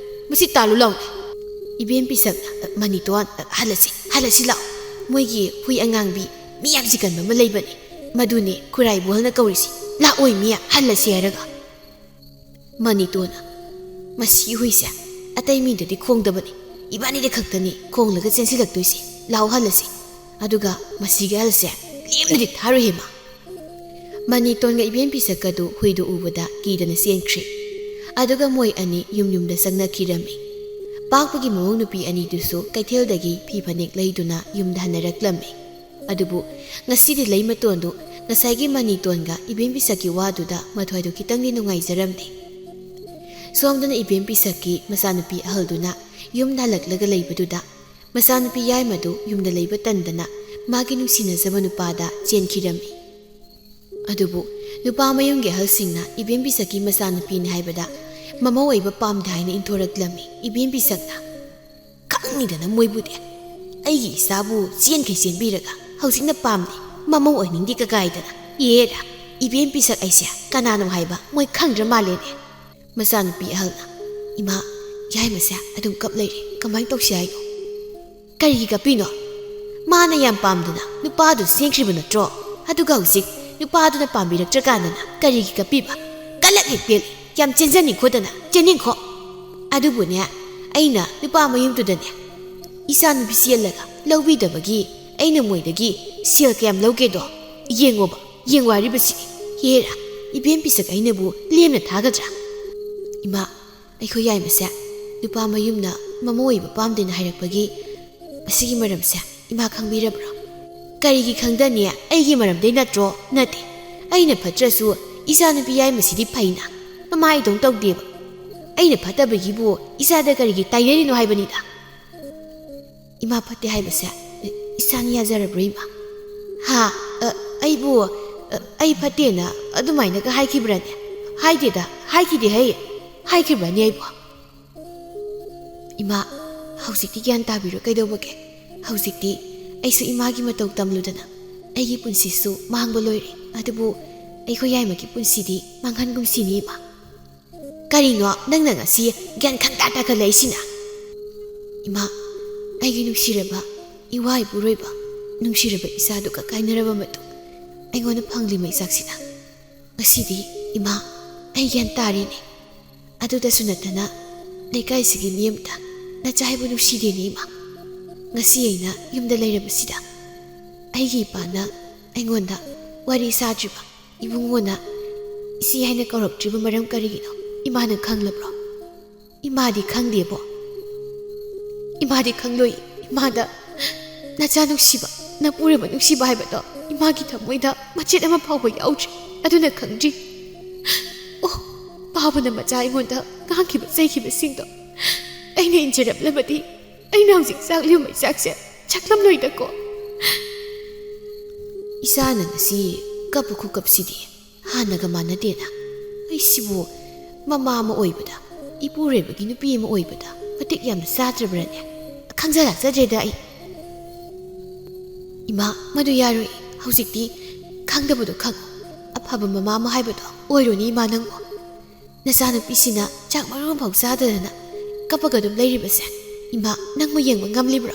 ꯃꯁꯤ ꯇꯥꯜꯂꯨ ꯂꯥꯎꯅꯦ꯫" ꯏꯕꯦꯝ ꯄꯤꯁꯛꯅ, "ꯃꯅꯤꯇꯣꯟ, ꯍꯜꯂꯁꯤ, ꯍꯜꯂꯁꯤ ꯂꯥꯛꯑꯣ꯫ ꯃꯣꯏꯒꯤ ꯍꯨꯏ ꯑꯉꯥꯡꯕꯤ ꯃꯤ ꯌꯥꯝ ꯆꯤꯛꯀꯟꯕ ꯑꯃ ꯂꯩꯕꯅꯦ꯫ ꯃꯗꯨꯅꯦ ꯈꯨꯔꯥꯏ ꯏꯕꯣꯍꯜꯅ ꯀꯧꯔꯤꯁꯤ꯫ ꯂꯥꯛꯑꯣꯏ ꯃꯤ, ꯍꯜꯂꯁꯤ ꯍꯥꯏꯔꯒ꯫" ꯃꯅꯤꯇꯣꯟꯅ, "ꯃꯁꯤꯒꯤ ꯍꯨꯏꯁꯦ ꯑꯇꯩ ꯃꯤꯗꯗꯤ ꯈꯣꯡꯗꯕꯅꯤ, ꯏꯕꯥꯅꯤꯗ ꯈꯛꯇꯅꯤ ꯈꯣꯡꯂꯒ ꯆꯦꯟꯁꯤꯜꯂꯛꯇꯣꯏꯁꯦ꯫ ꯂꯥꯛꯑꯣ ꯍꯜꯂꯁꯤ꯫ ꯑꯗꯨꯒ ꯃꯁꯤꯒꯤ ꯑꯍꯜꯁꯦ ꯂꯦꯝꯅꯗꯤ ꯊꯥꯔꯣꯏꯍꯦ ꯃꯥ꯫" ꯃꯅꯤꯇꯣꯟꯒ ꯏꯕꯦꯝ ꯄꯤꯁꯛꯀꯗꯨ ꯍꯨꯏꯗꯨ ꯎꯕꯗ ꯀꯤꯗꯅ ꯆꯦꯟꯈ꯭ꯔꯦ꯫ ꯑꯗꯨꯒ ꯃꯣꯏ ꯑꯅꯤ ꯌꯨꯝ ꯌꯨꯝꯗ ꯆꯪꯅꯈꯤꯔꯝꯃꯤ꯫ ꯄꯥꯛꯄꯒꯤ ꯃꯃꯧ ꯅꯨꯄꯤ ꯑꯅꯤꯗꯨꯁꯨ ꯀꯩꯊꯦꯜꯗꯒꯤ ꯐꯤ ꯐꯅꯦꯛ ꯂꯩꯗꯨꯅ ꯌꯨꯝꯗ ꯍꯟꯅꯔꯛꯂꯝꯃꯤ꯫ ꯑꯗꯨꯕꯨ ꯉꯁꯤꯗꯤ ꯂꯩꯃꯇꯣꯟꯗꯨ ꯉꯁꯥꯏꯒꯤ ꯃꯅꯤꯇꯣꯟꯒ ꯏꯕꯦꯝ ꯄꯤꯁꯛꯀꯤ ꯋꯥꯗꯨꯗ ꯃꯊ꯭ꯋꯥꯏꯗꯨ ꯈꯤꯇꯪꯗꯤ ꯅꯨꯡꯉꯥꯏꯖꯔꯝꯗꯦ꯫ ꯁꯣꯝꯗꯅ ꯏꯕꯦꯝ ꯄꯤꯁꯛꯀꯤ ꯃꯆꯥꯅꯨꯄꯤ ꯑꯍꯜꯗꯨꯅ ꯌꯨꯝꯗ ꯍꯜꯂꯛꯂꯒ ꯂꯩꯕꯗꯨꯗ, ꯃꯆꯥꯅꯨꯄꯤ ꯌꯥꯏꯃꯗꯨ ꯌꯨꯝꯗ ꯂꯩꯕ ꯇꯟꯗꯅ ꯃꯥꯒꯤ ꯅꯨꯡꯁꯤꯅꯖꯕ ꯅꯨꯄꯥꯗ ꯆꯦꯟꯈꯤꯔꯝꯃꯤ꯫ ꯑꯗꯨꯕꯨ ꯅꯨꯄꯥ ꯃꯌꯨꯝꯒꯤ ꯑꯍꯜꯁꯤꯡꯅ ꯏꯕꯦꯝ ꯄꯤꯁꯛꯀꯤ ꯃꯆꯥꯅꯨꯄꯤꯅꯤ ꯍꯥꯏꯕꯗ ꯃꯃꯧ ꯑꯣꯏꯕ ꯄꯥꯝꯗꯦ ꯍꯥꯏꯅ ꯏꯟꯊꯣꯔꯛꯂꯝꯃꯤ꯫ ꯏꯕꯦꯝ ꯄꯤꯁꯛꯅ, "ꯈꯪꯉꯤꯗꯅ ꯃꯣꯏꯕꯨꯗꯤ꯫ ꯑꯩꯒꯤ ꯏꯆꯥꯕꯨ ꯆꯦꯟꯈꯩ ꯆꯦꯟꯕꯤꯔꯒ ꯍꯧꯖꯤꯛꯅ ꯄꯥꯝꯗꯦ, ꯃꯃꯧ ꯑꯣꯏꯅꯤꯡꯗꯦ ꯀꯀꯥꯏꯗꯅ꯫ ꯑꯦꯔꯥ, ꯏꯕꯦꯝ ꯄꯤꯁꯛ ꯑꯩꯁꯦ ꯀꯅꯥꯅꯣ ꯍꯥꯏꯕ ꯃꯣꯏ ꯈꯪꯗ꯭ꯔ ꯃꯥꯜꯂꯦꯅꯦ꯫" ꯃꯆꯥꯅꯨꯄꯤ ꯑꯍꯜꯅ, "ꯏꯃꯥ, ꯌꯥꯏꯃꯁꯦ ꯑꯗꯨꯝ ꯀꯞ ꯂꯩꯔꯦ, ꯀꯃꯥꯏꯅ ꯇꯧꯁꯤ ꯍꯥꯏꯅꯣ?" "ꯀꯔꯤꯒꯤ ꯀꯞꯄꯤꯅꯣ? ꯃꯥꯅ ꯌꯥꯝ ꯄꯥꯝꯗꯅ ꯅꯨꯄꯥꯗꯨ ꯆꯦꯟꯈ꯭ꯔꯤꯕ ꯅꯠꯇ꯭ꯔꯣ? ꯑꯗꯨꯒ ꯍꯧꯖꯤꯛ ꯅꯨꯄꯥꯗꯨꯅ ꯄꯥꯝꯕꯤꯔꯛꯇ꯭ꯔꯀꯥꯟꯗꯅ ꯀꯔꯤꯒꯤ ꯀꯞꯄꯤꯕ? ꯀꯂꯛ ꯍꯦꯛ ꯄꯦꯜꯂꯤ, ꯌꯥꯝ ꯆꯦꯟꯖꯅꯤꯡꯈꯣꯗꯅ ꯆꯦꯟꯅꯤꯡꯈꯣ꯫ ꯑꯗꯨꯕꯨꯅꯦ, ꯑꯩꯅ ꯅꯨꯄꯥ ꯃꯌꯨꯝꯗꯨꯗꯅꯦ ꯏꯆꯥ ꯅꯨꯄꯤ ꯆꯦꯜꯂꯒ ꯂꯧꯕꯤꯗꯕꯒꯤ ꯑꯩꯅ ꯃꯣꯏꯗꯒꯤ ꯁꯦꯜ ꯀꯌꯥꯝ ꯂꯧꯒꯦꯗꯣ ꯌꯦꯡꯉꯣꯕ, ꯌꯦꯡꯉꯣ ꯍꯥꯏꯔꯤꯕꯁꯤ꯫ ꯍꯦꯔꯥ, ꯏꯕꯦꯝ ꯄꯤꯁꯛ ꯑꯩꯅꯕꯨ ꯂꯦꯝꯅ ꯊꯥꯒꯗ꯭ꯔꯥ?" "ꯏꯃꯥ, ꯑꯩꯈꯣꯏ ꯌꯥꯏꯃꯁꯦ ꯅꯨꯄꯥ ꯃꯌꯨꯝꯅ ꯃꯃꯧ ꯑꯣꯏꯕ ꯄꯥꯝꯗꯦꯅ ꯍꯥꯏꯔꯛꯄꯒꯤ ꯑꯁꯤꯒꯤ ꯃꯔꯝꯁꯦ ꯏꯃꯥ ꯈꯪꯕꯤꯔꯕ꯭ꯔꯣ?" "ꯀꯔꯤꯒꯤ ꯈꯪꯗꯅꯤ? ꯑꯩꯒꯤ ꯃꯔꯝꯗꯩ ꯅꯠꯇ꯭ꯔꯣ?" "ꯅꯠꯇꯦ, ꯑꯩꯅ ꯐꯠꯇ꯭ꯔꯁꯨ ꯏꯆꯥꯅꯨꯄꯤ ꯌꯥꯏꯃꯁꯤꯗꯤ ꯐꯩꯅ, ꯃꯃꯥꯏꯗꯧ ꯇꯧꯗꯦꯕ꯫ ꯑꯩꯅ ꯐꯠꯇꯕꯒꯤꯕꯨ ꯏꯆꯥꯗ ꯀꯔꯤꯒꯤ ꯇꯥꯏꯅꯔꯤꯅꯣ ꯍꯥꯏꯕꯅꯤꯗ꯫" ꯏꯃꯥ ꯐꯠꯇꯦ ꯍꯥꯏꯕꯁꯦ ꯏꯁꯥꯅ ꯌꯥꯖꯔꯕ꯭ꯔꯣ, ꯏꯃꯥ? ꯍꯥ? ꯑ, ꯑꯩꯕꯨ, ꯑ, ꯑꯩ ꯐꯠꯇꯦꯅ ꯑꯗꯨꯃꯥꯏꯅꯒ ꯍꯥꯏꯈꯤꯕ꯭ꯔꯅꯦ? ꯍꯥꯏꯗꯦꯗ, ꯍꯥꯏꯈꯤꯗꯦ ꯍꯩ, ꯍꯥꯏꯈꯤꯕ꯭ꯔꯅꯦ ꯑꯩꯕꯨ? ꯏꯃꯥ, ꯍꯧꯖꯤꯛꯇꯤ ꯒ꯭ꯌꯥꯟ ꯇꯥꯕꯤꯔꯣ, ꯀꯩꯗꯧꯕꯒꯦ? ꯍꯧꯖꯤꯛꯇꯤ ꯑꯩꯁꯨ ꯏꯃꯥꯒꯤ ꯃꯇꯧ ꯇꯝꯂꯨꯗꯅ ꯑꯩꯒꯤ ꯄꯨꯟꯁꯤꯁꯨ ꯃꯥꯡꯕ ꯂꯣꯏꯔꯦ, ꯑꯗꯨꯕꯨ ꯑꯩꯈꯣꯏ ꯌꯥꯏꯃꯒꯤ ꯄꯨꯟꯁꯤꯗꯤ ꯃꯥꯡꯍꯟꯒꯨꯝꯁꯤꯅꯤ, ꯏꯃꯥ꯫ ꯀꯔꯤꯅꯣ ꯅꯪꯅ ꯉꯁꯤ ꯒ꯭ꯌꯥꯟ ꯈꯪꯇꯥ ꯇꯥꯈꯠꯂꯛꯏꯁꯤꯅ? ꯏꯃꯥ, ꯑꯩꯒꯤ ꯅꯨꯡꯁꯤꯔꯕ ꯏꯋꯥ ꯏꯄꯨꯔꯣꯏꯕ, ꯅꯨꯡꯁꯤꯔꯕ ꯏꯆꯥꯗꯨꯒ ꯀꯥꯏꯅꯔꯕ ꯃꯇꯨꯡ ꯑꯩꯉꯣꯟꯗ ꯐꯪꯂꯤ ꯃꯩꯆꯥꯛꯁꯤꯅ ꯉꯁꯤꯗꯤ, ꯏꯃꯥ, ꯑꯩ ꯒ꯭ꯌꯥꯟ ꯇꯥꯔꯦꯅꯦ꯫ ꯑꯗꯨꯗꯁꯨ ꯅꯠꯇꯅ ꯂꯩꯀꯥꯏꯁꯤꯒꯤ ꯃꯤ ꯑꯃꯇ ꯅꯆꯥ ꯍꯥꯏꯕꯨ ꯅꯨꯡꯁꯤꯗꯦꯅꯦ, ꯏꯃꯥ꯫ ꯉꯁꯤ ꯑꯩꯅ ꯌꯨꯝꯗ ꯂꯩꯔꯕꯁꯤꯗ ꯑꯩꯒꯤ ꯏꯄꯥꯅ ꯑꯩꯉꯣꯟꯗ ꯋꯥꯔꯤ ꯁꯥꯗ꯭ꯔꯤꯕ, ꯏꯕꯨꯡꯉꯣꯅ ꯏꯆꯦ ꯍꯥꯏꯅ ꯀꯧꯔꯛꯇ꯭ꯔꯤꯕ ꯃꯔꯝ ꯀꯔꯤꯒꯤꯅꯣ ꯏꯃꯥꯅ ꯈꯪꯂꯕ꯭ꯔꯣ? ꯏꯃꯥꯗꯤ ꯈꯪꯗꯦꯕꯣ꯫ ꯏꯃꯥꯗꯤ ꯈꯪꯂꯣꯏ꯫ ꯏꯃꯥꯗ ꯅꯆꯥ ꯅꯨꯡꯁꯤꯕ, ꯅꯄꯨꯔꯣꯏꯕ ꯅꯨꯡꯁꯤꯕ ꯍꯥꯏꯕꯗꯣ ꯏꯃꯥꯒꯤ ꯊꯃꯣꯏꯗ ꯃꯆꯦꯠ ꯑꯃ ꯐꯥꯎꯕ ꯌꯥꯎꯗ꯭ꯔꯤ꯫ ꯑꯗꯨꯅ ꯈꯪꯗ꯭ꯔꯤ꯫ ꯑꯣ, ꯄꯥꯕꯅ ꯃꯆꯥ ꯑꯩꯉꯣꯟꯗ ꯉꯥꯡꯈꯤꯕ ꯆꯩꯈꯤꯕꯁꯤꯡꯗꯣ ꯑꯩꯅ ꯏꯟꯖꯔꯝꯂꯕꯗꯤ ꯑꯩꯅ ꯍꯧꯖꯤꯛ ꯆꯥꯛꯂꯤꯕ ꯃꯩꯆꯥꯛꯁꯦ ꯆꯥꯛꯂꯝꯂꯣꯏꯗꯀꯣ꯫ ꯏꯆꯥꯅ ꯉꯁꯤ ꯀꯞꯄ ꯈꯨꯀꯞꯁꯤꯗꯤ ꯍꯥꯟꯅꯒ ꯃꯥꯟꯅꯗꯦꯅ꯫ ꯑꯩꯁꯤꯕꯨ ꯃꯃꯥ ꯑꯃ ꯑꯣꯏꯕꯗ, ꯏꯄꯨꯔꯣꯏꯕꯒꯤ ꯅꯨꯄꯤ ꯑꯃ ꯑꯣꯏꯕꯗ ꯃꯇꯤꯛ ꯌꯥꯝꯅ ꯆꯥꯗ꯭ꯔꯕ꯭ꯔꯅꯦ? ꯈꯪꯖ ꯂꯥꯛꯆꯗ꯭ꯔꯦꯗ ꯑꯩ꯫ ꯏꯃꯥ, ꯃꯗꯨ ꯌꯥꯔꯣꯏ꯫ ꯍꯧꯖꯤꯛꯇꯤ ꯈꯪꯗꯕꯗꯣ ꯈꯪꯉꯨ꯫ ꯑꯐꯕ ꯃꯃꯥ ꯑꯃ ꯍꯥꯏꯕꯗꯣ ꯑꯣꯏꯔꯣꯅꯦ ꯏꯃꯥ ꯅꯪꯕꯨ꯫ ꯅꯆꯥꯅꯨꯄꯤꯁꯤꯅ ꯆꯥꯛ ꯃꯔꯨ ꯑꯃꯐꯥꯎ ꯆꯥꯗꯗꯅ ꯀꯞꯄꯒ ꯑꯗꯨꯝ ꯂꯩꯔꯤꯕꯁꯦ, ꯏꯃꯥ, ꯅꯪꯕꯨ ꯌꯦꯡꯕ ꯉꯝꯂꯤꯕ꯭ꯔꯣ?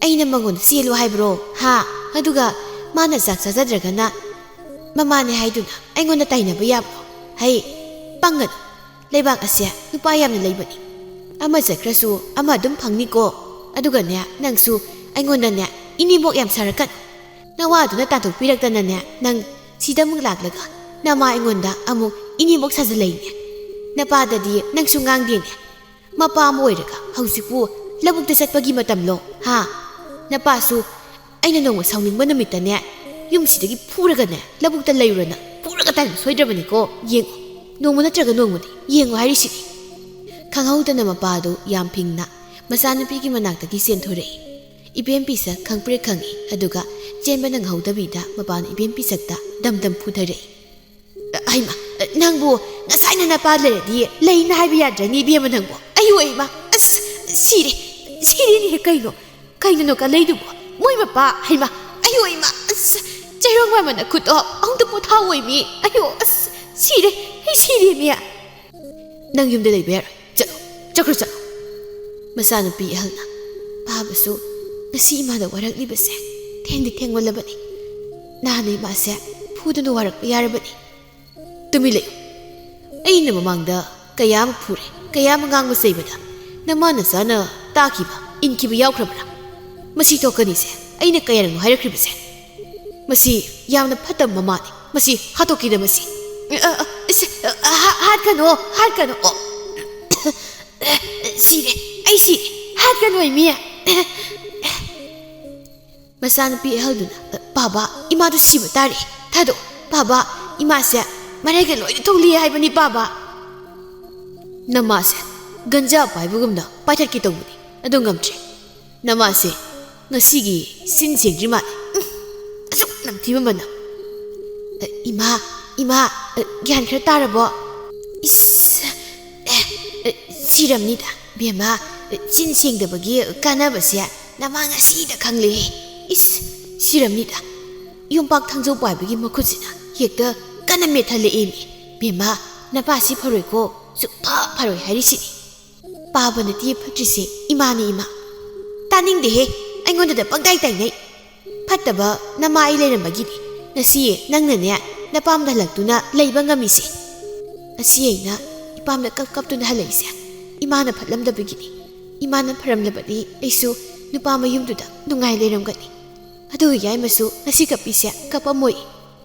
ꯑꯩꯅ ꯃꯉꯣꯟꯗ ꯆꯦꯜꯂꯨ ꯍꯥꯏꯕ꯭ꯔꯣ? ꯍꯥ? ꯑꯗꯨꯒ ꯃꯥꯅ ꯆꯥꯛ ꯆꯥꯖꯗ꯭ꯔꯒꯅ ꯃꯃꯥꯅꯦ ꯍꯥꯏꯗꯨꯅ ꯑꯩꯉꯣꯟꯗ ꯇꯥꯏꯅꯕ ꯌꯥꯕ꯭ꯔꯣ? ꯍꯩ, ꯄꯪꯒꯅꯨ꯫ ꯂꯩꯕꯥꯛ ꯑꯁꯦ ꯅꯨꯄꯥ ꯌꯥꯝꯅ ꯂꯩꯕꯅꯤ꯫ ꯑꯃ ꯆꯠꯈ꯭ꯔꯁꯨ ꯑꯃ ꯑꯗꯨꯝ ꯐꯪꯅꯤꯀꯣ꯫ ꯑꯗꯨꯒꯅꯦ, ꯅꯪꯁꯨ ꯑꯩꯉꯣꯟꯗꯅꯦ ꯏꯅꯦꯕꯣꯛ ꯌꯥꯝ ꯁꯥꯔꯛꯀꯅꯨ꯫ ꯅꯋꯥꯗꯨꯅ ꯇꯥꯟꯊꯣꯛꯄꯤꯔꯛꯇꯅꯅꯦ, ꯅꯪ ꯁꯤꯗ ꯑꯃꯨꯛ ꯂꯥꯛꯂꯒ ꯅꯃꯥ ꯑꯩꯉꯣꯟꯗ ꯑꯃꯨꯛ ꯏꯅꯦꯕꯣꯛ ꯁꯥꯖꯜꯂꯛꯏꯅꯦ꯫ ꯅꯄꯥꯗꯗꯤ ꯅꯪꯁꯨ ꯉꯥꯡꯗꯦꯅꯦ꯫ ꯃꯄꯥ ꯑꯃ ꯑꯣꯏꯔꯒ ꯍꯧꯖꯤꯛꯄꯨ ꯂꯧꯕꯨꯛꯇ ꯆꯠꯄꯒꯤ ꯃꯇꯝꯂꯣ? ꯍꯥ? ꯅꯄꯥꯁꯨ ꯑꯩꯅ ꯅꯣꯡꯃ ꯁꯥꯎꯅꯤꯡꯕ ꯅꯨꯃꯤꯠꯇꯅꯦ, ꯌꯨꯝꯁꯤꯗꯒꯤ ꯐꯨꯔꯒꯅꯦ, ꯂꯧꯕꯨꯛꯇ ꯂꯩꯔꯨꯔꯅ ꯐꯨꯔꯒ ꯇꯥꯏꯕ ꯁꯣꯏꯗ꯭ꯔꯕꯅꯤꯀꯣ꯫ ꯌꯦꯡꯉꯨ, ꯅꯣꯡꯃ ꯅꯠꯇ꯭ꯔꯒ ꯅꯣꯡꯃꯗꯤ ꯌꯦꯡꯉꯨ ꯍꯥꯏꯔꯤꯁꯤꯅꯤ꯫ ꯈꯪꯍꯧꯗꯅ ꯃꯄꯥꯗꯨ ꯌꯥꯝ ꯐꯤꯡꯅ ꯃꯆꯥꯅꯨꯄꯤꯒꯤ ꯃꯅꯥꯛꯇꯒꯤ ꯆꯦꯟꯊꯣꯔꯛꯏ꯫ ꯏꯕꯦꯝ ꯄꯤꯁꯛ ꯈꯪꯄ꯭ꯔꯦꯛ ꯈꯪꯏ, ꯑꯗꯨꯒ ꯆꯦꯟꯕ ꯅꯪꯍꯧꯗꯕꯤꯗ ꯃꯄꯥꯅ ꯏꯕꯦꯝ ꯄꯤꯁꯛꯇ ꯗꯝ ꯗꯝ ꯐꯨꯊꯔꯛꯏ꯫ "ꯍꯩꯃꯥ, ꯅꯪꯕꯨ ꯉꯁꯥꯏꯅ ꯅꯄꯥ ꯂꯩꯔꯗꯤ ꯂꯩꯅ ꯍꯥꯏꯕ ꯌꯥꯗ꯭ꯔꯅꯤ ꯏꯕꯦꯝꯃ ꯅꯪꯕꯨ꯫ ꯑꯌꯣ ꯍꯩꯃꯥ, ꯑꯁ, ꯁꯤꯔꯦ, ꯁꯤꯔꯦꯅꯦꯍꯦ ꯀꯩꯅꯣ? ꯀꯩꯅꯣ ꯀꯂꯩꯗꯨꯕꯣ? ꯃꯣꯏ ꯃꯄꯥ, ꯍꯩꯃꯥ, ꯑꯌꯣ ꯍꯩꯃꯥ, ꯑꯁ, ꯆꯩꯔꯣꯡ ꯃꯃꯅ ꯈꯨꯠꯇꯣ ꯑꯃꯨꯛꯇ ꯄꯣꯊꯥꯑꯣꯏꯃꯤ꯫ ꯑꯌꯣ, ꯑꯁ, ꯁꯤꯔꯦ, ꯑꯩ ꯁꯤꯔꯦꯃꯤ꯫ ꯅꯪ ꯌꯨꯝꯗ ꯂꯩꯕ ꯌꯥꯔꯣꯏ, ꯆꯠꯂꯣ, ꯆꯠꯈ꯭ꯔꯣ, ꯆꯠꯂꯣ"꯫ ꯃꯆꯥꯅꯨꯄꯤ ꯑꯍꯜꯅ ꯄꯥꯕꯁꯨ ꯉꯁꯤ ꯏꯃꯥꯗ ꯋꯥꯔꯛꯂꯤꯕꯁꯦ ꯊꯦꯡꯗꯤ ꯊꯦꯡꯃꯜꯂꯕꯅꯤ꯫ ꯅꯍꯥꯟ ꯏꯃꯥꯁꯦ ꯐꯨꯗꯅ ꯋꯥꯔꯛꯄ ꯌꯥꯔꯕꯅꯤ꯫ "ꯇꯨꯃꯤꯟ ꯂꯩꯌꯨ꯫ ꯑꯩꯅ ꯃꯃꯥꯡꯗ ꯀꯌꯥ ꯑꯃ ꯐꯨꯔꯦ, ꯀꯌꯥ ꯑꯃ ꯉꯥꯡꯕ ꯆꯩꯕꯗ ꯅꯃꯥ ꯅꯆꯥꯅ ꯇꯥꯈꯤꯕ, ꯏꯟꯈꯤꯕ ꯌꯥꯎꯈ꯭ꯔꯕ꯭ꯔꯥ? ꯃꯁꯤ ꯇꯣꯛꯀꯅꯤꯁꯦ ꯑꯩꯅ ꯀꯌꯥꯔꯛꯅꯣ ꯍꯥꯏꯔꯛꯈ꯭ꯔꯤꯕꯁꯦ? ꯃꯁꯤ ꯌꯥꯝꯅ ꯐꯠꯇꯕ ꯃꯃꯥꯅꯤ꯫ ꯃꯁꯤ ꯍꯥꯠꯇꯣꯛꯀꯦꯗ ꯃꯁꯤ"꯫ "ꯑ, ꯑ, ꯏꯁ, ꯑ, ꯑ, ꯍꯥ-, ꯍꯥꯠꯀꯅꯨ, ꯍꯥꯠꯀꯅꯨ꯫ ꯑꯣ, ꯁꯤꯔꯦ, ꯑꯩ ꯁꯤꯔꯦ, ꯍꯥꯠꯀꯅꯨ ꯏꯃꯤ"꯫ ꯃꯆꯥꯅꯨꯄꯤ ꯑꯍꯜꯗꯨꯅ, "ꯄꯥꯕ, ꯏꯃꯥꯗꯨ ꯁꯤꯕ ꯇꯥꯔꯦ꯫ ꯊꯥꯗꯣꯛꯑꯣ, ꯄꯥꯕ, ꯏꯃꯥꯁꯦ ꯃꯔꯩꯒ ꯂꯣꯏꯅ ꯊꯣꯛꯂꯤ ꯍꯥꯏꯕꯅꯤ, ꯄꯥꯕ"꯫ ꯅꯃꯥꯁꯦ ꯒꯟꯖꯥ ꯄꯥꯏꯕꯒꯨꯝꯅ ꯄꯥꯏꯊꯠꯀꯦ ꯇꯧꯕꯅꯤ, ꯑꯗꯨ ꯉꯝꯗ꯭ꯔꯦ꯫ ꯅꯃꯥꯁꯦ ꯉꯁꯤꯒꯤ ꯆꯤꯟ ꯁꯦꯡꯗ꯭ꯔꯤ ꯃꯥꯜꯂꯦ꯫ ꯎꯝ, ꯑꯁꯨꯛ ꯅꯝꯊꯤꯕ ꯃꯅꯝ꯫ "ꯏꯃꯥ, ꯏꯃꯥ, ꯒ꯭ꯌꯥꯟ ꯈꯔ ꯇꯥꯔꯕꯣ?" "ꯏꯁ, ꯑꯦ, ꯑꯦ, ꯁꯤꯔꯝꯅꯤꯗ, ꯕꯦꯝꯃ, ꯆꯤꯟ ꯁꯦꯡꯗꯕꯒꯤ ꯀꯥꯟꯅꯕꯁꯦ ꯅꯃꯥ ꯉꯁꯤꯗ ꯈꯪꯂꯦꯍꯦ꯫ ꯏꯁ, ꯁꯤꯔꯝꯅꯤꯗ꯫ ꯌꯣꯝꯄꯥꯛ ꯊꯥꯡꯖꯧ ꯄꯥꯏꯕꯒꯤ ꯃꯈꯨꯠꯁꯤꯅ ꯍꯦꯛꯇ ꯀꯟꯅ ꯃꯦꯠꯊꯜꯂꯛꯑꯦꯃꯤ꯫ ꯕꯦꯝꯃ, ꯅꯄꯥꯁꯤ ꯐꯔꯣꯏꯀꯣ, ꯁꯨꯛꯐ ꯐꯔꯣꯏ ꯍꯥꯏꯔꯤꯁꯤꯅꯤ꯫ ꯄꯥꯕ ꯅꯠꯇꯦ ꯐꯠꯇ꯭ꯔꯤꯁꯦ, ꯏꯃꯥꯅꯤ ꯏꯃꯥ"꯫ "ꯇꯥꯅꯤꯡꯗꯦꯍꯦ, ꯑꯩꯉꯣꯟꯗꯗ ꯄꯪꯇꯥꯏ ꯇꯥꯏꯅꯩ꯫ ꯐꯠꯇꯕ ꯅꯃꯥ ꯑꯩ ꯂꯩꯔꯝꯕꯒꯤꯅꯤ ꯉꯁꯤ ꯅꯪꯅꯅꯦ ꯅꯄꯥꯝꯗ ꯍꯜꯂꯛꯇꯨꯅ ꯂꯩꯕ ꯉꯝꯃꯤꯁꯦ꯫ ꯉꯁꯤ ꯑꯩꯅ ꯏꯄꯥꯝꯗ ꯀꯞ ꯀꯞꯇꯨꯅ ꯍꯜꯂꯛꯏꯁꯦ ꯏꯃꯥꯅ ꯐꯠꯂꯝꯗꯕꯒꯤꯅꯤ꯫ ꯏꯃꯥꯅ ꯐꯔꯝꯂꯕꯗꯤ ꯑꯩꯁꯨ ꯅꯨꯄꯥ ꯃꯌꯨꯝꯗꯨꯗ ꯅꯨꯡꯉꯥꯏ ꯂꯩꯔꯝꯒꯅꯤ꯫ ꯑꯗꯨꯒ ꯌꯥꯏꯃꯁꯨ ꯉꯁꯤ ꯀꯞꯄꯤꯁꯦ ꯀꯞꯄꯝꯃꯣꯏ꯫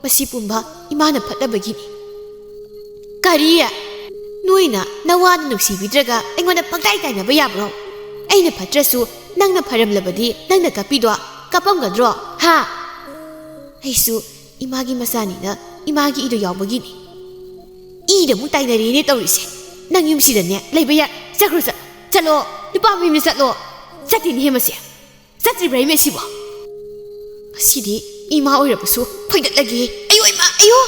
ꯃꯁꯤ ꯄꯨꯝꯕ ꯏꯃꯥꯅ ꯐꯠꯂꯕꯒꯤꯅꯤ"꯫ "ꯀꯔꯤ? ꯅꯣꯏꯅ ꯅꯋꯥꯅ ꯅꯨꯡꯁꯤꯕꯤꯗ꯭ꯔꯒ ꯑꯩꯉꯣꯟꯗ ꯄꯪꯇꯥꯏ ꯇꯥꯏꯅꯕ ꯌꯥꯕ꯭ꯔꯣ? ꯑꯩꯅ ꯐꯠꯇ꯭ꯔꯁꯨ ꯅꯪꯅ ꯐꯔꯝꯂꯕꯗꯤ ꯅꯪꯅ ꯀꯞꯄꯤꯗꯣ ꯀꯞꯄꯝꯒꯗ꯭ꯔꯣ? ꯍꯥ?" "ꯑꯩꯁꯨ ꯏꯃꯥꯒꯤ ꯃꯆꯥꯅꯤꯅ ꯏꯃꯥꯒꯤ ꯏꯗꯣ ꯌꯥꯎꯕꯒꯤꯅꯤ"꯫ ꯏꯗ ꯑꯃꯨꯛ ꯇꯥꯏꯅꯔꯦꯅꯦ ꯇꯧꯔꯤꯁꯦ꯫ "ꯅꯪ ꯌꯨꯝꯁꯤꯗꯅꯦ ꯂꯩꯕ ꯌꯥ-, ꯆꯠꯈ꯭ꯔꯣ, ꯆꯠ-, ꯆꯠꯂꯣ"꯫ ꯅꯨꯄꯥ ꯃꯌꯨꯝꯗ ꯆꯠꯂꯣ꯫ ꯆꯠꯇꯦꯅꯦꯍꯦ ꯃꯁꯤ꯫ ꯆꯠꯇ꯭ꯔꯤꯕ꯭ꯔꯥ ꯃꯁꯤꯕꯣ? ꯉꯁꯤꯗꯤ ꯏꯃꯥ ꯑꯣꯏꯔꯕꯁꯨ ꯐꯣꯏꯗꯠꯂꯒꯦ꯫ ꯑꯌꯣ ꯏꯃꯥ, ꯑꯌꯣ꯫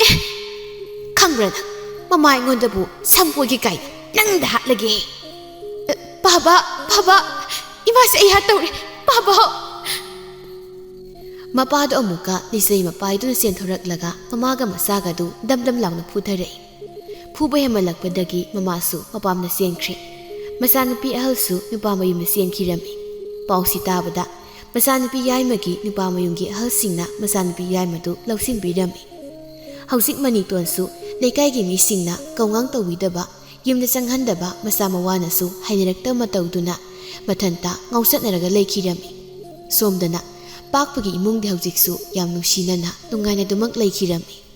ꯑꯦ, ꯈꯪꯕ꯭ꯔꯥ ꯅꯪ? ꯃꯃꯥ ꯑꯩꯉꯣꯟꯗꯕꯨ ꯁꯝꯄꯣꯏꯒꯦ ꯀꯥꯏꯅ ꯅꯪꯗ ꯍꯥꯠꯂꯒꯦ꯫ ꯑꯦ, ꯄꯥꯕ, ꯄꯥꯕ, ꯏꯃꯥꯁꯦ ꯑꯩ ꯍꯥꯠꯇꯧꯔꯦ꯫ ꯄꯥꯕ꯫ ꯃꯄꯥꯗꯣ ꯑꯃꯨꯛꯀ ꯂꯤꯆꯩ ꯃꯄꯥꯏꯗꯨꯅ ꯆꯦꯟꯊꯣꯔꯛꯂꯒ ꯃꯃꯥꯒ ꯃꯆꯥꯒꯗꯨ ꯗꯝ ꯗꯝ ꯂꯥꯎꯅ ꯐꯨꯊꯔꯛꯏ꯫ ꯐꯨꯕ ꯍꯦꯟꯃꯜꯂꯛꯄꯗꯒꯤ ꯃꯃꯥꯁꯨ ꯃꯄꯥꯝꯗ ꯆꯦꯟꯈ꯭ꯔꯦ꯫ ꯃꯆꯥꯅꯨꯄꯤ ꯑꯍꯜꯁꯨ ꯅꯨꯄꯥ ꯃꯌꯨꯝꯗ ꯆꯦꯟꯈꯤꯔꯝꯃꯤ꯫ ꯄꯥꯎꯁꯤ ꯇꯥꯕꯗ ꯃꯆꯥꯅꯨꯄꯤ ꯌꯥꯏꯃꯒꯤ ꯅꯨꯄꯥ ꯃꯌꯨꯝꯒꯤ ꯑꯍꯜꯁꯤꯡꯅ ꯃꯆꯥꯅꯨꯄꯤ ꯌꯥꯏꯃꯗꯨ ꯂꯧꯁꯤꯟꯕꯤꯔꯝꯃꯤ꯫ ꯍꯧꯖꯤꯛ ꯃꯅꯤꯇꯣꯟꯁꯨ ꯂꯩꯀꯥꯏꯒꯤ ꯃꯤꯁꯤꯡꯅ ꯀꯧꯉꯥꯡ ꯇꯧꯕꯤꯗꯕ, ꯌꯨꯝꯗ ꯆꯪꯍꯟꯗꯕ ꯃꯆꯥ ꯃꯋꯥꯅꯁꯨ ꯍꯩꯅꯔꯛꯇꯕ ꯃꯇꯧꯗꯨꯅ ꯃꯊꯟꯇ ꯉꯥꯎꯆꯠꯅꯔꯒ ꯂꯩꯈꯤꯔꯝꯃꯤ꯫ ꯁꯣꯝꯗꯅ ꯄꯥꯛꯄꯒꯤ ꯏꯃꯨꯡꯗꯤ ꯍꯧꯖꯤꯛꯁꯨ ꯌꯥꯝ ꯅꯨꯡꯁꯤꯅꯅ ꯅꯨꯡꯉꯥꯏꯅꯗꯨꯃꯛ ꯂꯩꯈꯤꯔꯝꯃꯤ꯫